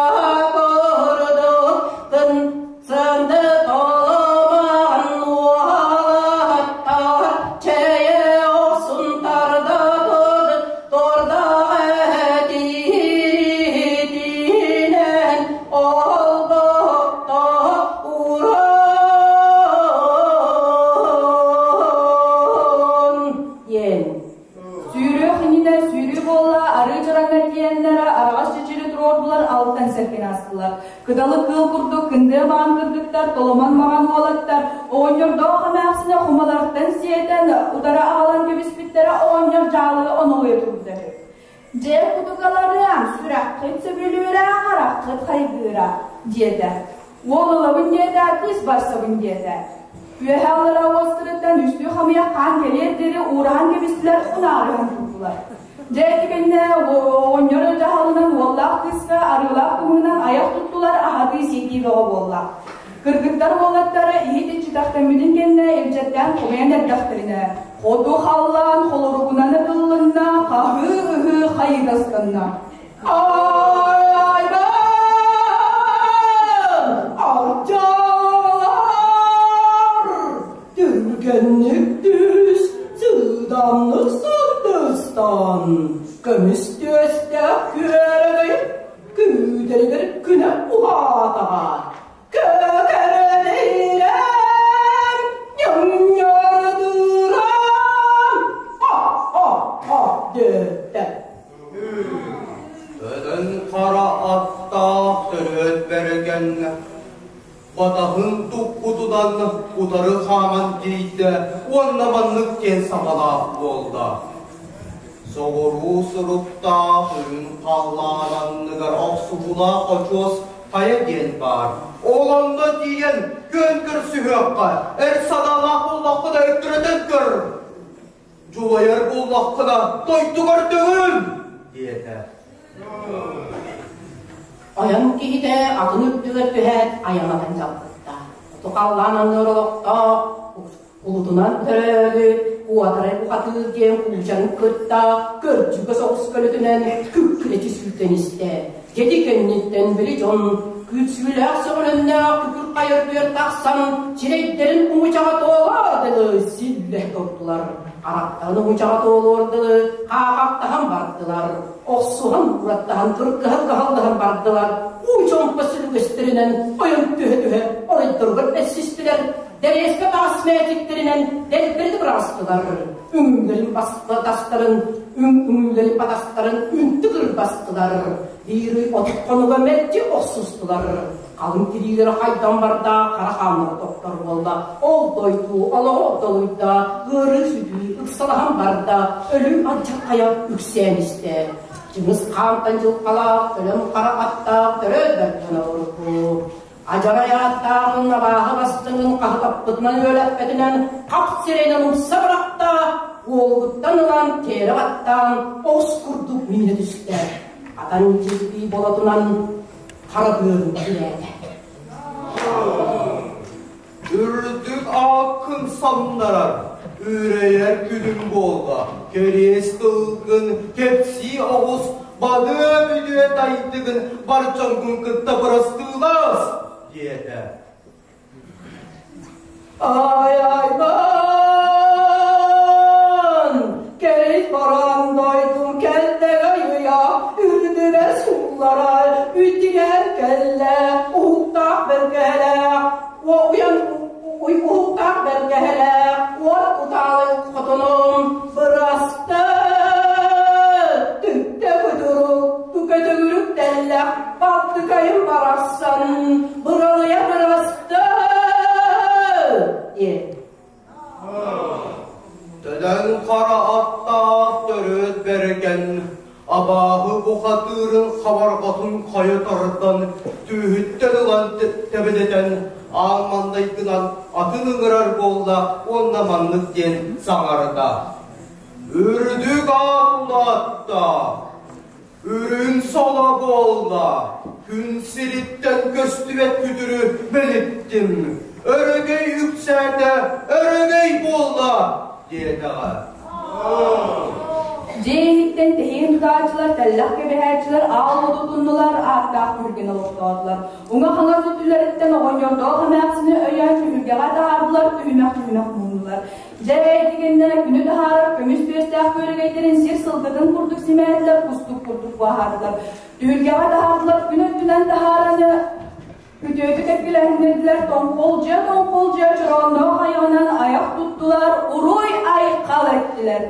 курдук Сынды толоман уолаттар чэйэ охсун тарда турда этииритинэн олбохто урон диэн. Сүүрүөх иннинэ сүүрүү буолла, арыы чараҥҥа тиийэннэрэ араҕас чэчири туруордулар, алтан сэргэни астылар. Кыдалы кыыл курдук кындыа маҕан кыргыттар, толомон маҕан уолаттар, оҕонньордоох эмээхсинэ хумалартан сиэтэн, утары аҕалан кэбиспиттэрэ оҕонньор дьаалыга онолуйа турбута үһү. Дьэ, кутукаларыам, сүрэххит сөбүлүүрэ, хараххыт хайгыыра, диэтэ. Уол ылабын диэтэ, кыыс барсабын диэтэ. Үөһэ аллара уостарыттан үстүү хамыйах хаан кэлиэр диэри уураһан кэбистилэр, унаарыһан турдулар. Дьэ ити кэннэ оҕонньор дьаһалынан уоллаах кыыска арыылаах кымыһынан айах туттулар, аһатыы-сиэтии бөҕө буолла. Кыргыттар уолаттара иһит иччитэхтэммитин кэннэ илдьэттээн хомуйан эрдэхтэринэ, хоту халлаан холоругунан ытыллынна, хаһыы-ыһыы хайытастанна. Ай-ай-бан! Ардьалар! Түргэнник түс, сыыдамнык сындыстан, көмүс түөстээх күөрэгэй күүтэригэр күнэ уһаатаҕа. Көкөрөлөйрөм, ньоҥньордурам, а-а-а диэтэ. Төлөн хара аттаах төрүөт бэргэн Батаһын туппутунан утары хааман тиийдэ уонна маннык диэн саҥалаах буолла: Соҕуруу суруктаах үрүҥ халлаан анныгар охсуһуулаах очуос хайа диэн баар. Ол онно тиийэн күөн көрсүһүөххэ, эр санаалаах буоллаххына өттүрэтэн көр. Дьулайар буоллаххына дойдугар төгүл! диэтэ. Ойон киһитэ атын үрдүгэр түһээт айаҥатын дьалбытта. Хоту халлаан анныгар олохтоох улутунан төрөөбүт Куотарай бухатыыр диэн куучаны кытта көрдьүгэ соҕус көлөтүнэн күккүрэчи сүүрдэн истэ. Дьэди кэнниттэн били дьон күүрсүүлээх сөҕөлөннөөх күкүр хайа үрдүгэр тахсан сирэйдэрин уҥучаҕа туолаар дылы силлэ турдулар. Харахтарын уҥучаҕа туолуор дылы хаахахтаһан бардылар. Охсуһан ураттаһан кыргыһан кыһаллаһан бардылар. Уу чомпо сүлүгэстэринэн ойон түһэ-түһэ оройдоругар эссистилэр. Дэриэскэ таас мээчиктэринэн дэлбэрити быраҕыстылар. Үҥүүлэрин батастарын, үҥүүлэрин батастарын үнтү кырбастылар. Биир ый 30 хонуга мэлдьи охсустулар. Халыҥ тириилэрэ хайдан барда, хара хааннара тохтор буолла. Ол дойду олоҕо долуйда, ыарыы-сүтүү ыксалаһан барда, өлүү алдьархайа үксээн истэ. Чыҥыс хаантан дьылҕалаах, өлөн хара аттаах төрөөт бэргэн олорбут. Адьарай ааттааҕын абааһы бастыҥын хаһытаппытынан үөлэппэтинэн хап сирэйинэн умса бырахта, уолугуттан ылан тиэрэ баттаан оҕус курдук миинэ түстэ. Атан дьирбии болотунан хара быарын тирээтэ. Үрдүк ааккын самнарар. Үрэйэр күнүм буолла, кэриэс тылгын кэпсии оҕус, бадыа бүдүө тайдыгын бар дьоҥҥун кытта бырастыылаас, диэтэ. Ай-айбан, кэлит баран дойдум кэллэгэ ыйа, үрдүбэр сууллара, үттигэр кэллэ, уһуктаах бэргэһэлээх, уйан уһуктаах бэргэһэлээх, уот кутаалы хотонум бырасты, түптэ кутурук, түкэтүгүрүк тэллэх, балтыкайым барахсан, быралыйа бырасты, диэн. Төлөн хара аттаах төрүт бэргэн, абааһы бухатыырын хабарҕатын хайа тардан, түөһүттэн ылан тэбэнэтэн, аан маҥнайгынан атын ыҥырар буолла уонна маннык диэн саҥарда: «Үрдүк аат улаатта, үрүҥ соло буолла, күн сириттэн көстүбэт күтүрү мэлиттим, өрөгөй үксээтэ, өрөгөй буолла!» диэтэҕэ. Дьиэ иһиттэн тэһиин тутааччылар, тэллэх кэбиһээччилэр аал уоту туннулар, ааттаах түһүлгэни олохтоотулар. Уҥа-хаҥас өттүлэриттэн оҕонньордоох эмээхсини өйөөн түһүлгэҕэ таһаардылар, түһүмэх-түһүмэх муҥнулар. Дьэ, итигэннэ күнү таһаарар көмүс түөстээх күөрэгэйдэрин сир сылгытын курдук симээтилэр, кустук курдuk буоһаатылар. Түһүлгэҕэ таһаардылар, күн өттүнэн таһаараны күтүөтү кэккилэһиннэрдилэр, тоҥхолдьуйа тоҥхолдьуйа чороонноох айаҕынан айах туттулар, уруй-айхал эттилэр.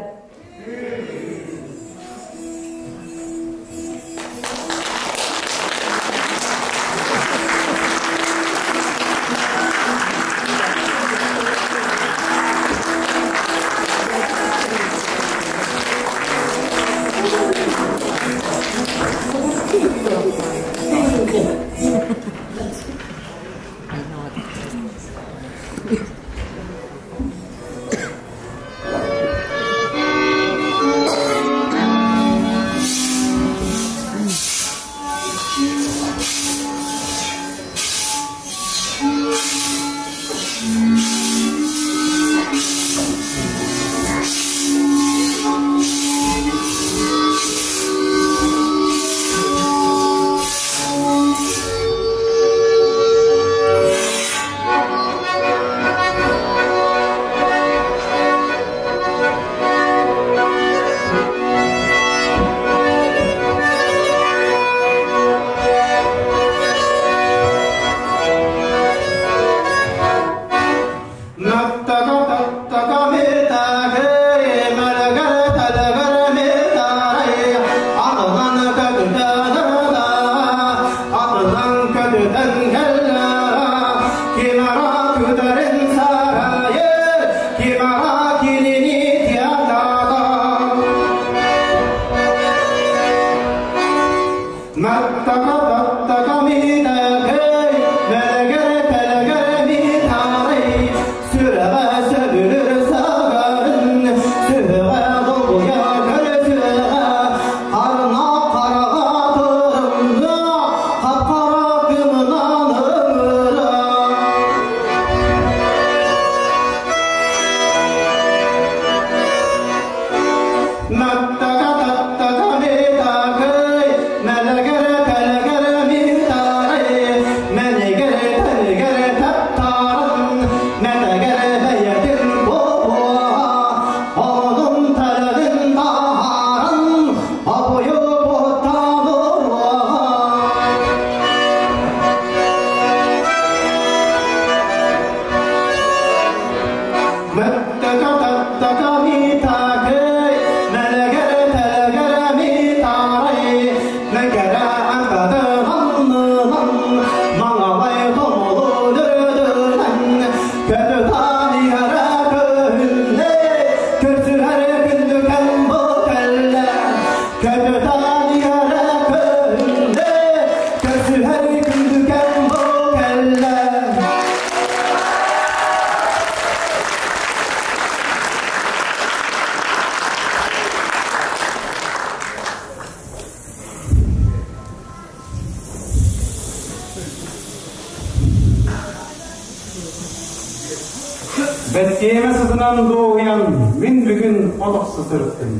Бэттиэмэ сытынан дуоһуйан, мин бүгүн от охсо сырыттым.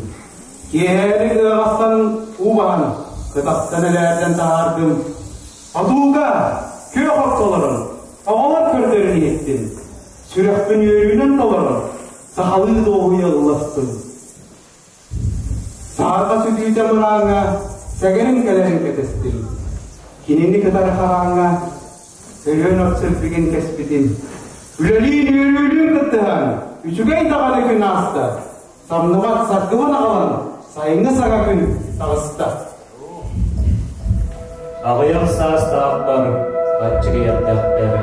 Киэһээлик ыаҕастан уу баһан, кытахтан элээрдэн таһаардым. Отууга күөх окко олорон, оҕолор көрдөрөн иһиттим. Сүрэхпин үөрүүнэн толорон, сахалыы дуоһуйа ылластым. Саарба сүтүүтэ мырааҥҥа сэгэрин кэлэрин кэтэстим. Кинини кытары харааҥҥа өлүөн от сырдыгын кэспитим. Үлэлиин үөрүүлүүн кыттыһан, үчүгэй даҕаны күн ааста. Самныбат саргыбын аҕалан, сайыҥҥы саҥа күн таҕыста. Аҕыйах саастаахтар аччыгыйардэхтэр,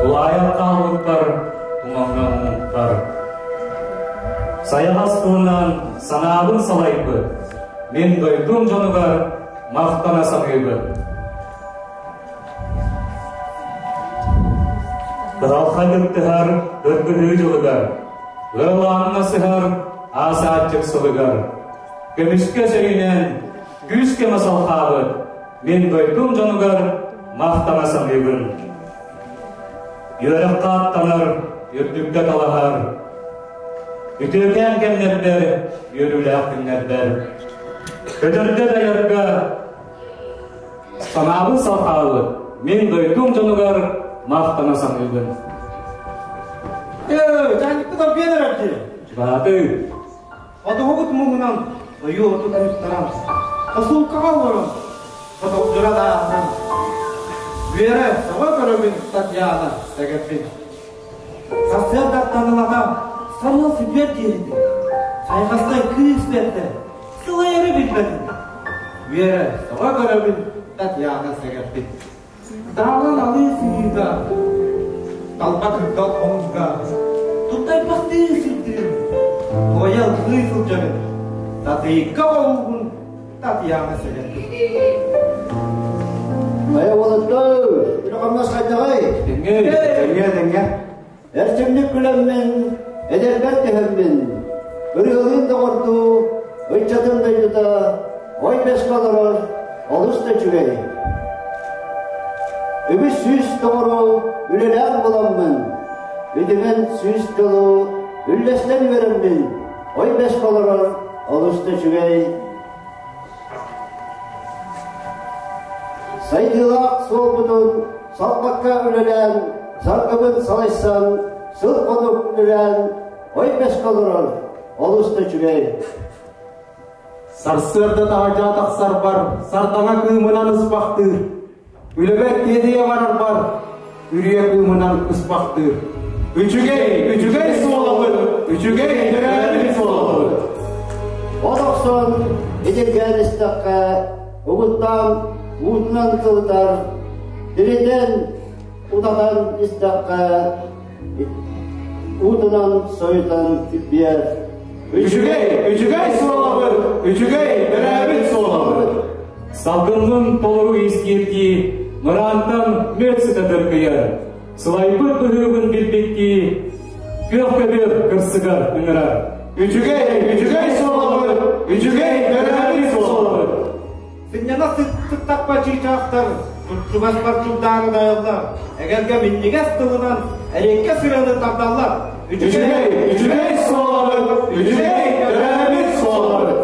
тулаайах хаалбыттар тумаҥҥа муммуттар. Сайаҕас туһунан санаабын салайбыт, мин дойдум дьонугар махтана саныыбын. Кыһалҕа кыттыһар кыргыһыы дьылыгар, ыал сыһар аасааччык сылыгар, көмүскэ сөйүнэн күүс-көмө салхаабыт мин дойдум дьонугар махтана саныыбын. Үөрэххэ аттанар, үрдүккэ талаһар, үтүөкээн кэмнэрбэр, үөрүүлээх күннэрбэр, көтөргө дайарга санаабын салхаабыт мин дойдум дьонугар махтана саныыбын. Ээ, чаанньыкты тарбыйан эрэр дии. Чугаһатыы. Одуһугут муҥунан ойуу оту куустаран, посулкаҕа олорон, хотоҕдьура дааһынан, үөрэ сөҕө көрөбүн Татьяна сэгэрбин. Сарсыардаттан ылата сарыал сүтүөр диэритин, сайҕастай кыыс бэртэ, сылайары билбэтин. Үөрэ сөҕө көрөбүн Татьяна сэгэрбин. Даалан алыы сыһыыга, талба кырдал хомуска, туттайбахтыы сырдыыр, туойа ыллыы сылдьабын, Татыйыкка холуугун Татьяна сэгэрбин. Хайа уолаттар, үлэ-хамнас хайдаҕай? Тэҥҥэ, тэҥҥэ, тэҥҥэ. Эрчимник күлэммин, эдэрбэр түһэммин, ырыалыын доҕордуу, ыччатын дойдута, ой бэскэ олорор олус да үчүгэй. Үгүс сүүс доҕору үлэлээн буламмын, үтүмэн сүүс дьолу үллэстэн үөрэммин, ой бэскэ олорор олус да үчүгэй. Сайдыылаах суолбутун салбакка үлэлээн, саргыбын салайсан, сыл-хонук үлэлээн, ой бэскэ олорор олус да үчүгэй. Сарсыарда таһырдьа тахсарбар сардаҥа кыымынан ыспахтыыр. Үлэбэр тиэтэйэ барарбар үрүйэ кыымынан ыспахтыыр. Үчүгэй, үчүгэй суолабыт, үчүгэй төрөөбүт суолабыт. От охсон итиргээн истэххэ, угуттаан уутунан кылытар, тиритэн утатан истэххэ, уутунан сойутан биэр. Үчүгэй, үчүгэй суолабыт, үчүгэй төрөөбүт суолабыт. Салгыннын толору искиирдии, мыраантан мүөт сыта дыргыйар. Сылайбыт быһыыбын билбиттии, күөх көбүөр кырсыгар ыҥырар. Үчүгэй, үчүгэй суолабыт, үчүгэй төрөөбүт суолабыт. Сынньана сыттахпа чыычаахтар, чугас барчылдаары дайаллар, эгэлгэ минньигэс тылынан эриэккэ сырыаны тардаллар. Үчүгэй, үчүгэй суолабыт, үчүгэй төрөөбүт суолабыт.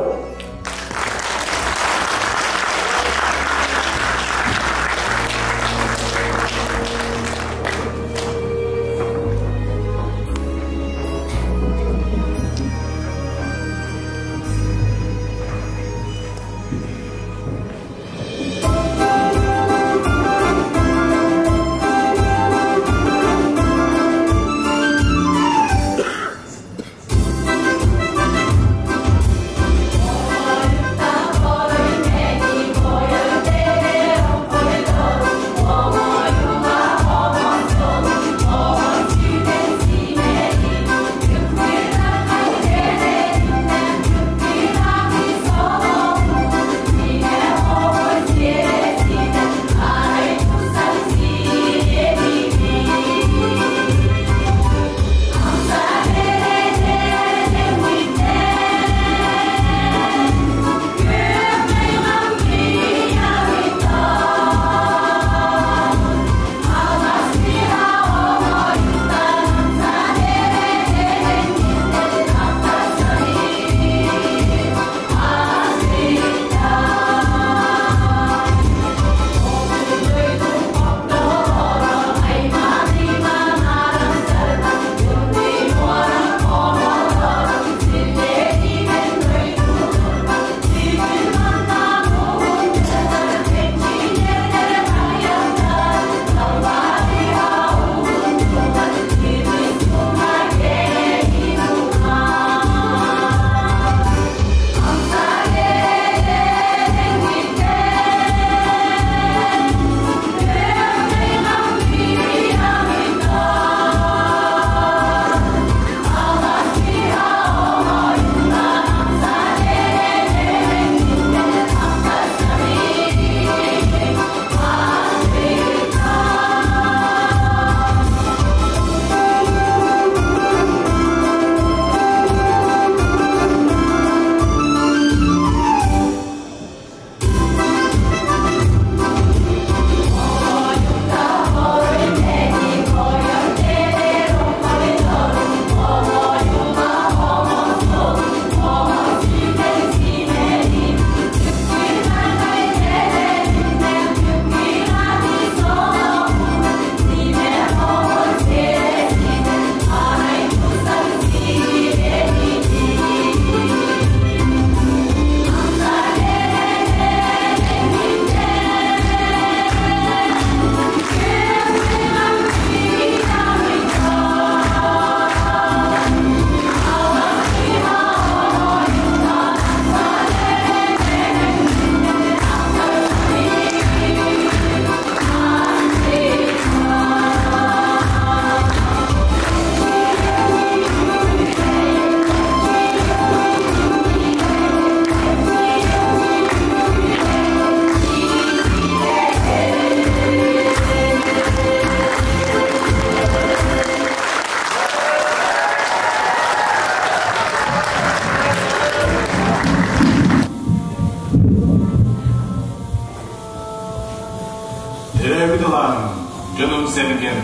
Дьонум-сэргэм,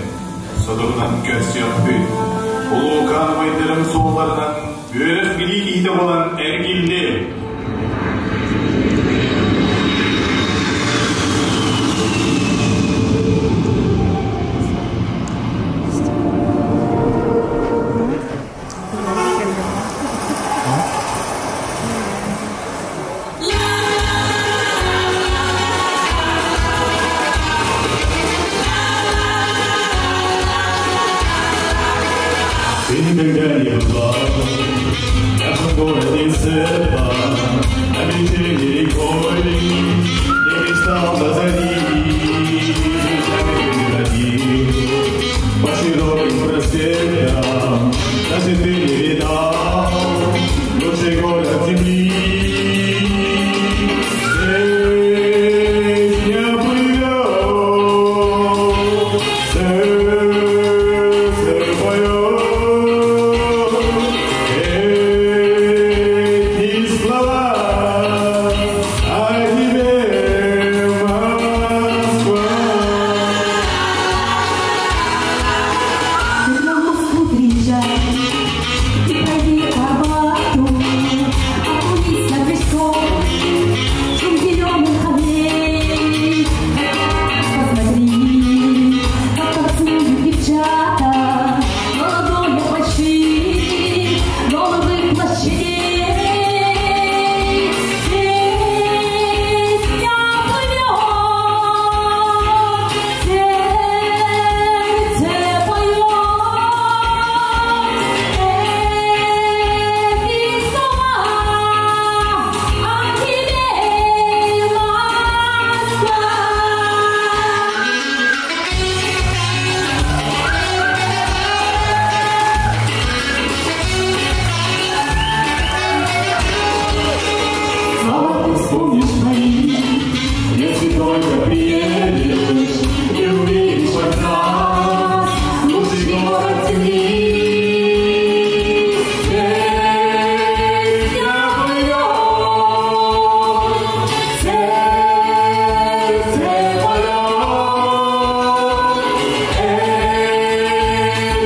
соторунан көрсүөхпүт. Улуукаан убайдарым суолларынан үөрэх-билии киһитэ буолан эргиллиэм. Ты никогда не была в городе Сева, на вечерней рекой, не мечтал до зари, звездами по широким проспектам, даже ты не видал лучший город земли. Песня плывет, сердце поет, эти слова о тебе, Москва. Ты на Москву приезжай, и пройди по Арбату, окунись на престол, шум зеленых аллей. Посмотри, как танцуют девчата на ладонях больших голубых площадей. Песня плывет, сердце поет, эти слова о тебе, Москва. Слова ты вспомнишь мои, если только приедешь и увидишь хоть раз лучший город земли. Песня плывет, сердце поет,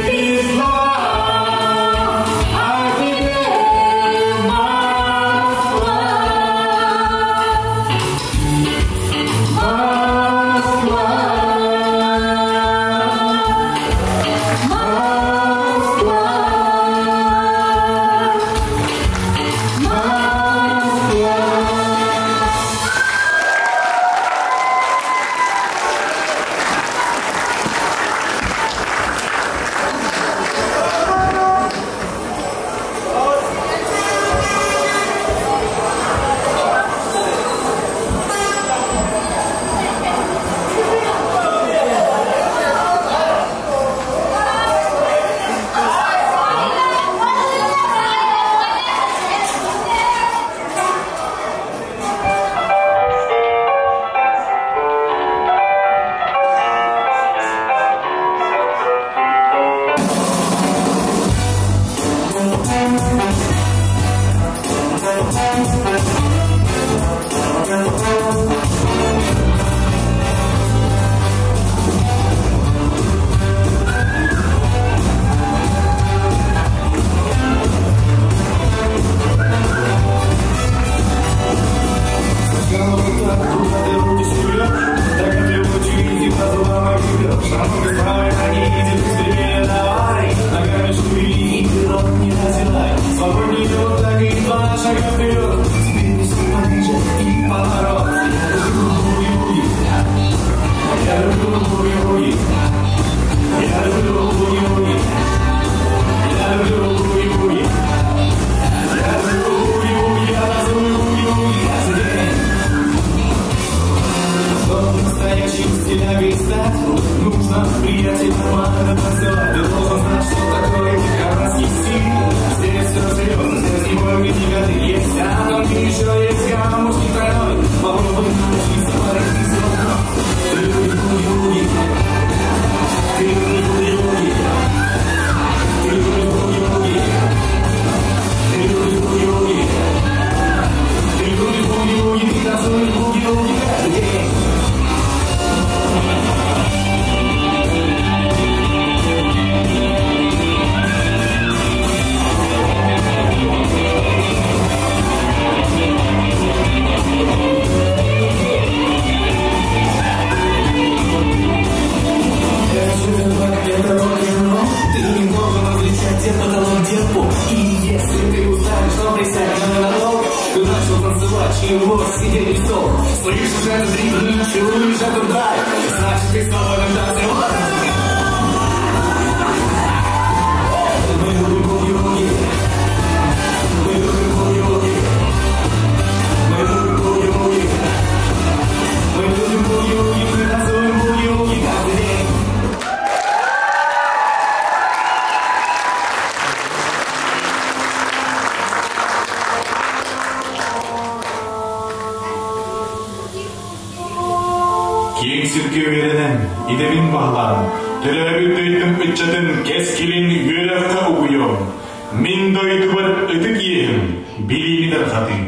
эти слова о тебе, Москва. Москва. Москва. Москва. Нужно, приятель, нормально танцевать. Ты должен знать, что такое дикарский стиль. Здесь все серьезно, здесь не бой, не годы. Есть атом, и еще есть камушки тройной. Попробуй научиться варить из Ты любишь буги-буги. Ты любишь буги-буги. Ты любишь буги-буги. Ты любишь буги-буги. Ты любишь буги-буги. Ты танцуешь буги-буги каждый день. баһылаан, төрөөбүт дойдум ыччатын кэскилин үөрэххэ угуйуом. Мин дойдубар ытык иэһим, билиини тарҕатыы.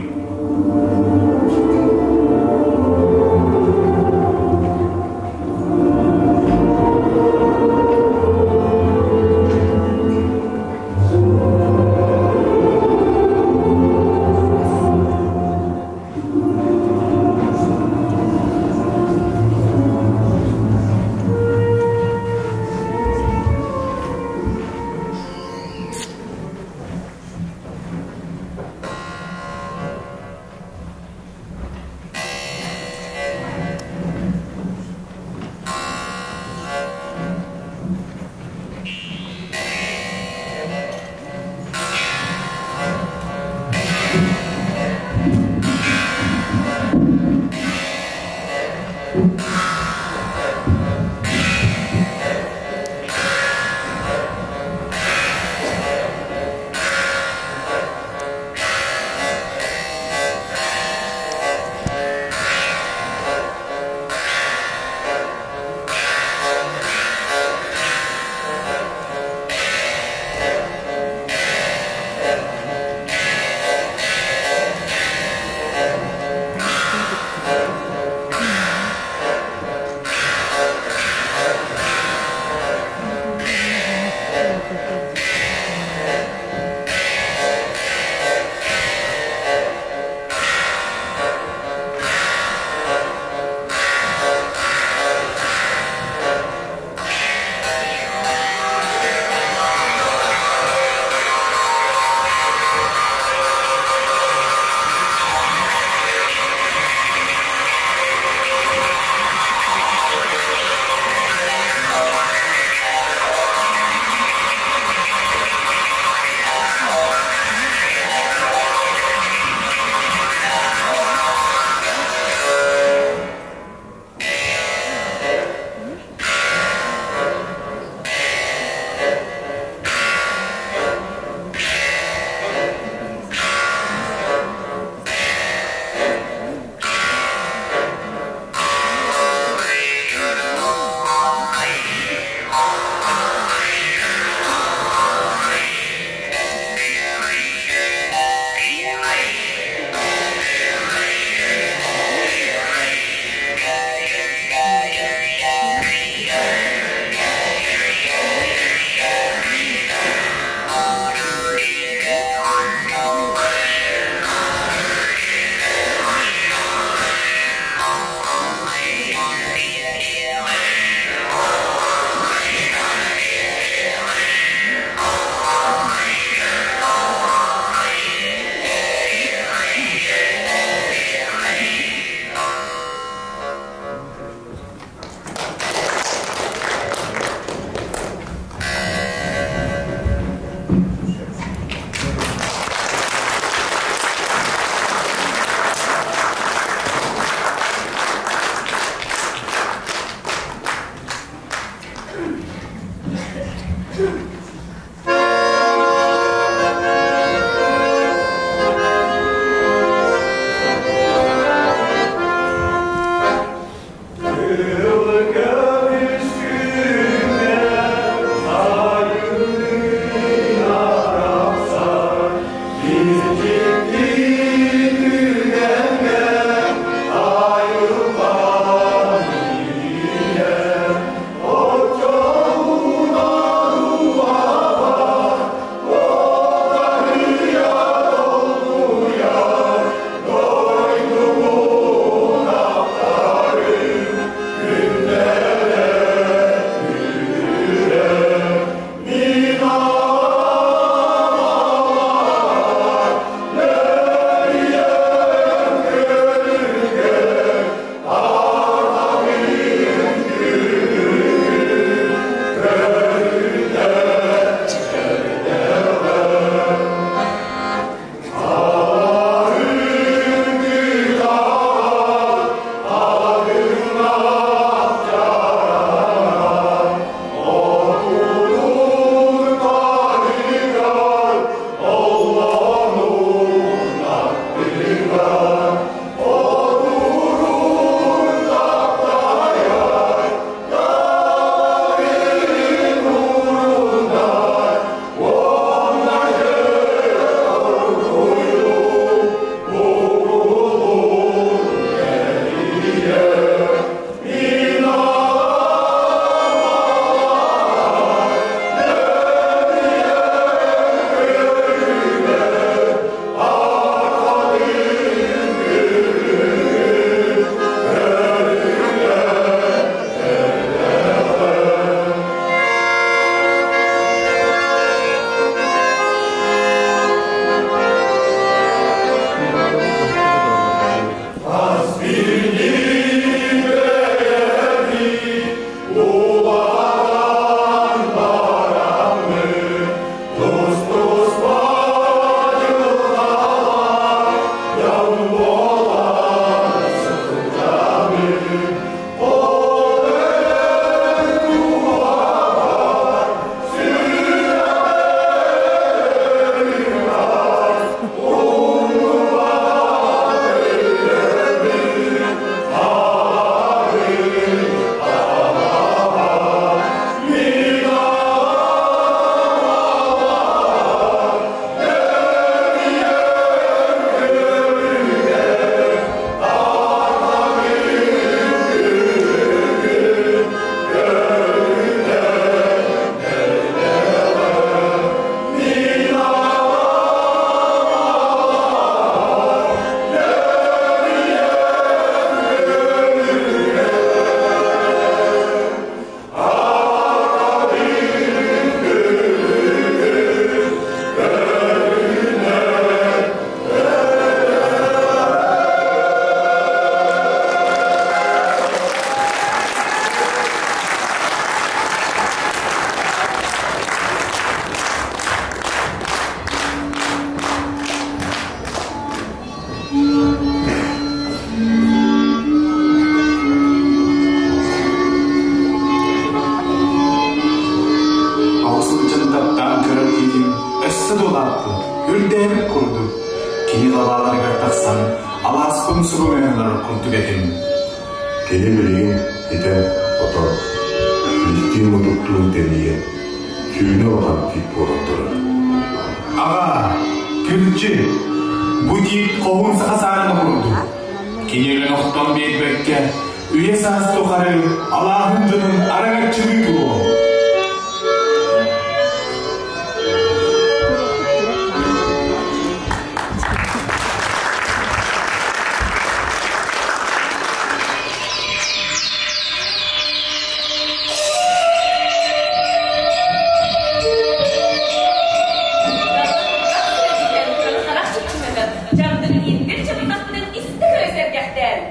Аппын субу мөһөн олорор курдук этим. Кини билигин итэн-хотон, иликтиин-мутуктуун тэнийэн, сүүнэ улахан тиит буолан турар. Аҕаа, кырдьык, бу тиит хоһуун саха саарына курдук. Кини өлөн охтон биэрбэккэ, үйэ-саас тухары алааһын дьонун араҥаччылыы туруо.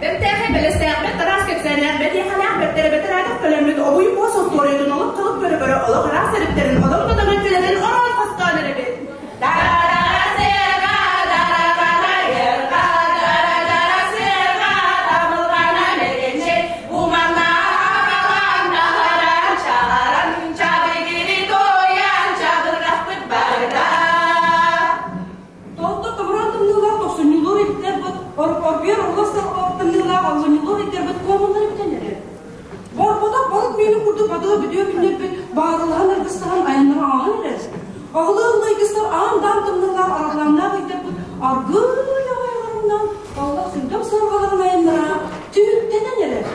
Бэртээхэй бэлэстээхпит, араас кэпсээннээх, бэтиэхэлээх бэртэрэ бэтэрээтэх көлөммүт обуй куос остуоруйатын олук кылык көрө-көрө олох араас өрүттэрин одон котоҥон кэлэрин ороон хостоон эрэбит. Толто томороон тымныылаах тохсунньулуур иттэрбит, орбиор олус тымныылаах олунньулуур иттэрбит куомуннар бүтэн эрэр. Борботох балык миинин курдук бадыа бүдүө күннэрбит баарылаһан аргыстаһан айаннара ааһан эрэр. Аҕылыы ыллайгыстар аан-даан тымныылаах араллааннаах ыйдарбыт аргыый аҕай аллах сүндэм сыарҕаларын айаннара түмүктэнэн эрэр.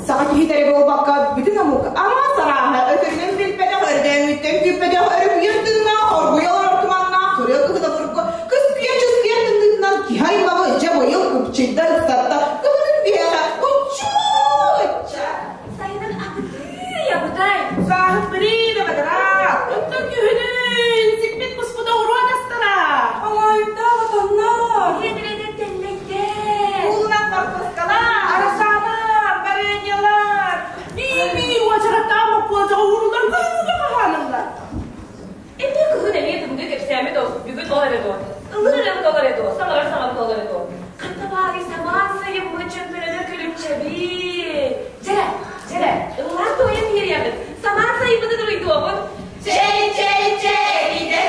Саха киһитэ буолбакка бүтүн омук араас арааһа өтөрүнэн билбэтэх, өрдөөҥҥүттэн күүппэтэх өрүкүйэр тыыннаах, оргуйа олорор туманнаах, кырыа кыһына бургу, кыскыйа чыскыйа тымныытынан киһи аймаҕы дьэ быйыл купчуйда ыксатта, кыһынын биһиэхэ уччуу-ычча. Сайынын абытыы абытай. Сааһыт бириэмэ бадараат, оттон күһүнүн сиппит буспута уруот астара. Алайдаах отоннор. Иэдирэнэн тэллэйдэр. Уулунан хортуоскалар, арасаалар, вареньялар, биир-биир уочараттаах боппуочаҕа ууруллан кыһыҥҥы хаһааныллар. Эмиэ кыһын эмиэ тымныы кэпсээммит ол, бүгүн ол эрэ дуо? Ыллыр эрэ ол эрэ дуо? Саҥарар саҥабыт ол эрэ дуо? Ханна баарый самаан сайыммыт чөмпөрөнө күлүмчэбит? Дьэрэ, дьэрэ, ыллаан туойан биэриэҕин, самаан сайыммытын уруйдуоҕун. Чэй, чэй, чэй,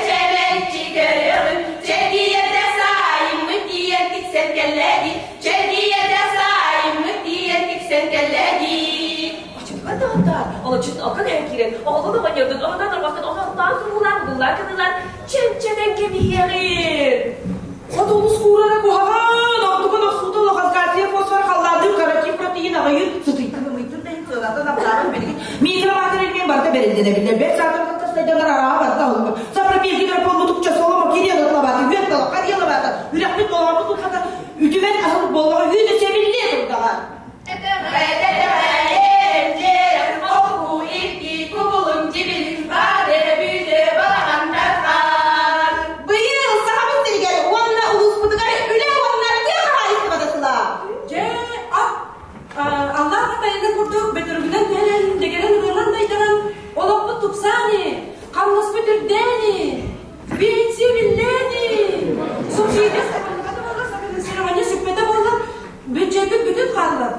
чэбэрчи көрөҕүн, чэгиэрдэ сайыммыт тиийэн тиксэн кэллэги, чэгиэрдэ сайыммыт тиийэн тиксэн кэллэги. Очутугар даҕаттаар, олоччутун окко кэһэн киирэн, оҕолун оҕонньордун оһонон орбохтон оһохтоон суулаан будуллаан кыныылаан чөмчөнөн кэбиһиэҕин. От олус куурара куһаҕан, ордугун охсуута улахан кальций, фосфор, халлаандыы, каротин, протеин аҕыйыыр, сытыйтын ымыйтын да иһин сыанатын абылаабын билигин микромакро элемент барыта бэриллэнэ биллэр. Бэрт саатар тастайданар арааһа барыта аһыллыбыт. Сапропелгинер полмутукча соломо кириэн ытлабааты, үөт тала, карьелабаата, үрэхпит болооммут улхата үтүмэн аһылык буоллаҕа үүтэ сэбиллиэ турдаҕа. Быйыл Сахабыт сиригэр уонна улууспутугар үлэ уонна тыа хаһаайыстыбата сыла. Дьэ, ап, Аллах атайыны курдук бөтөрүгүнэн кэлэн, дэгэрэн ырыанан дайдаран, олохпут тупсаани, хамнаспыт үрдээни, пенсия биллээни, субсидия сабыллыбата буоллар, софинансирование сүппэтэ буоллар, бюджеппит бүтүн хааллар.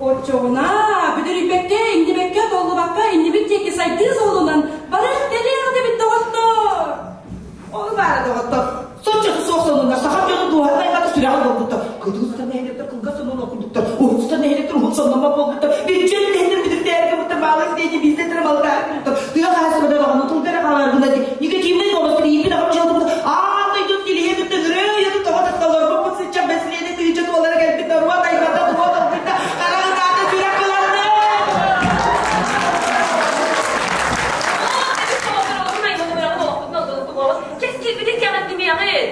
Оччоҕуна бүдүрүйбэккэ, иҥнибэккэ, толлубакка иннибит диэки сайдыы суолунан барыах кэлиэх эбит доҕоттор! Ону баара доҕоттор, соччото суох сонуннар саха дьонун дууһатын аймата сүрэҕин буолбуттар. Кытыытта нэһилиэктэр кылгас сонун окурдуктар, уһуктар нэһилиэктэр уһун сонноммот буолбуттар, бүддьүөт нэһилиэктэр бүдүрдээргэ буттар, маалай сидиэнньэ бизнестэрэ малытаары буттар, тыа хаһаайыстыбата даҕаны тылга эрэ хаалар гына негативнай новостар ииппит аҕам дьыалабыт аан дойдун тилиһэ кытта ырыа уйатын тоҕо татталларбыт сыччах бэсилиэнэ тыынча туолара кэлбит норуот аймата туһа толкуйда хараҕытаата сүрэх кыланна. Кэскилбитин кэҕирдимиэҕин.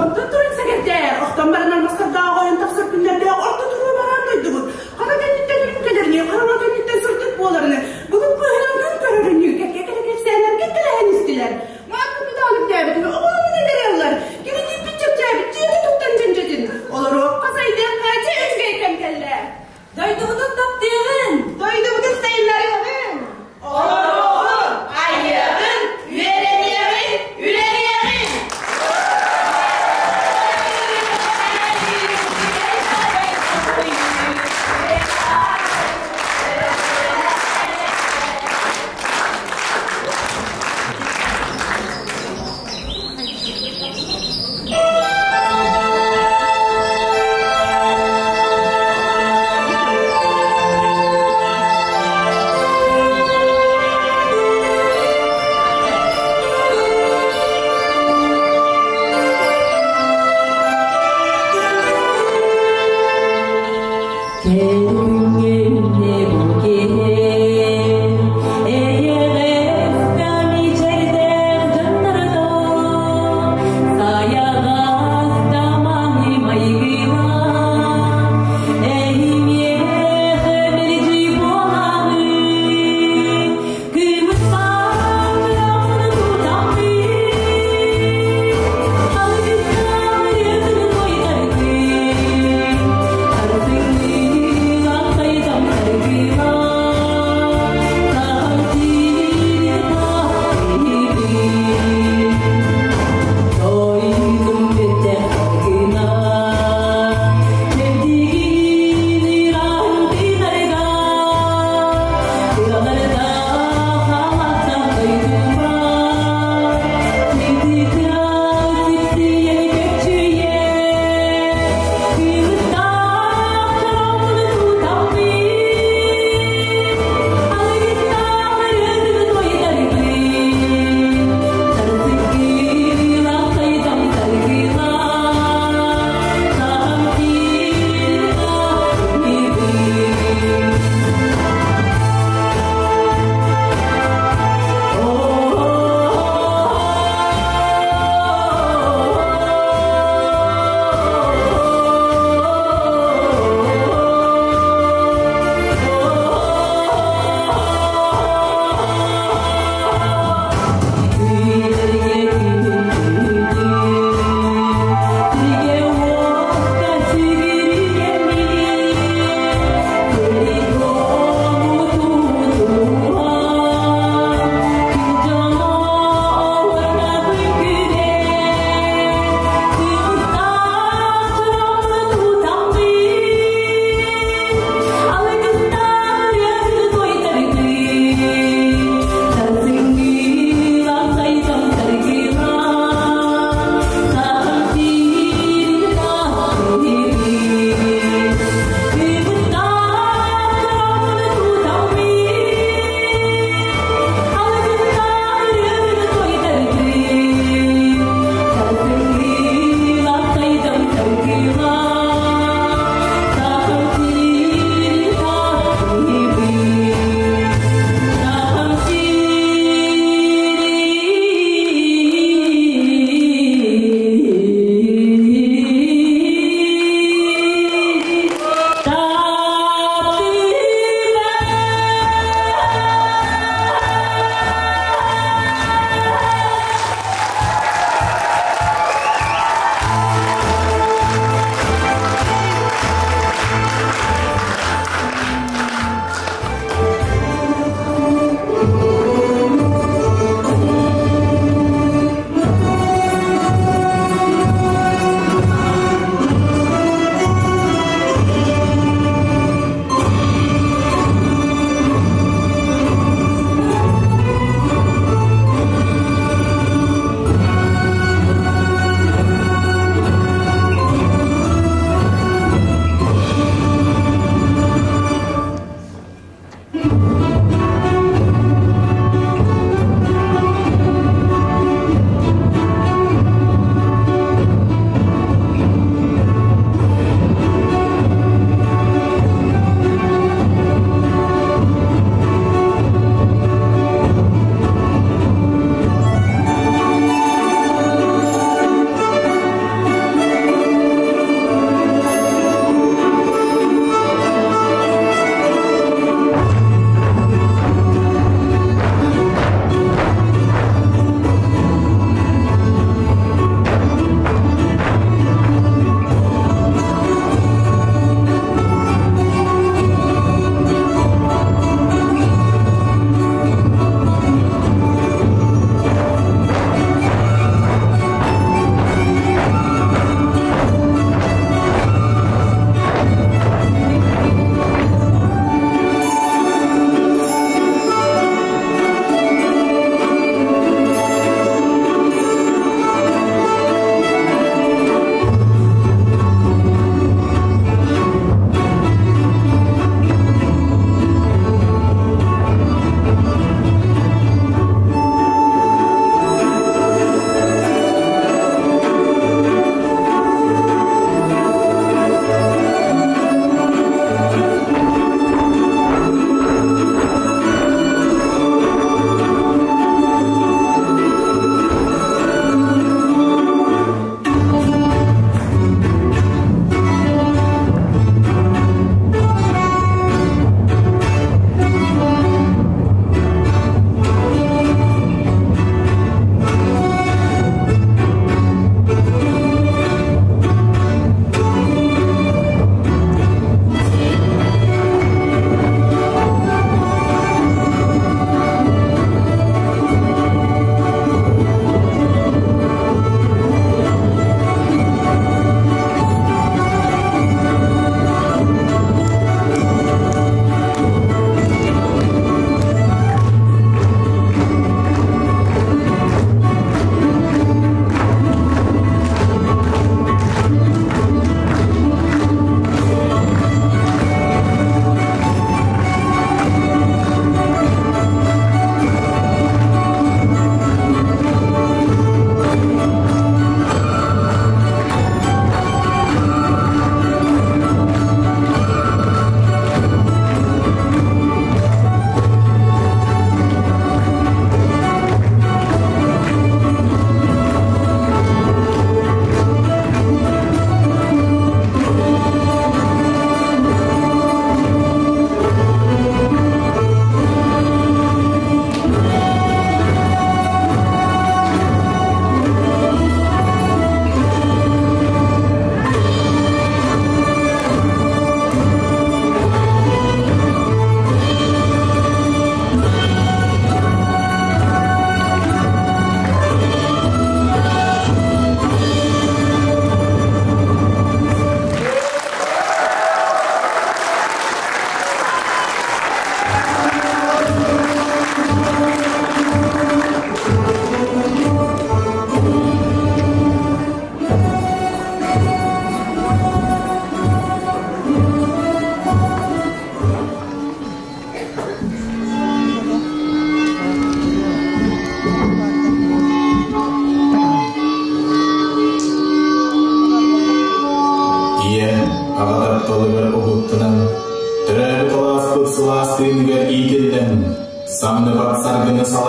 Онтон туран сэгэрдээр, охтон баран алмастардаах ойон тахсар күннэрдээх орто туруу бараан дойдубут. Хара кэнниттэн үрүҥ кэлэрини, хараҥа кэнниттэн сырдык буоларыны, былыт быыһынан күн көрөрүнүү, кэккэ кэрэ кэпсээннэргэ кэлэһэн истилэр. Мааппыт алыптээбитин оҕолорун эдэрэллэр, киритииппит чэпчээбит дьиэтэ туттан дьэндьэтин. Олоруохха сайдыахха дьэ үчүгэй кэм кэллэ. Дойдубутун таптыаҕын! Дойдубутун сайыннарыаҕын! Олоруоҕун, айыаҕын, үөрэниэҕин, үлэлиэҕин!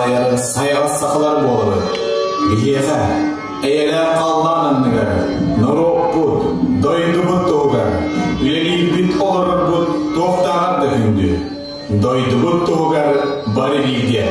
салайар сайаҕас сахалар буолабыт. Биһиэхэ, эйэлээх халлаан анныгар, норуоппут, дойдубут туһугар, үлэлиирбит, олорорбут туохтааҕар да күндү. Дойдубут туһугар бары бииргэ.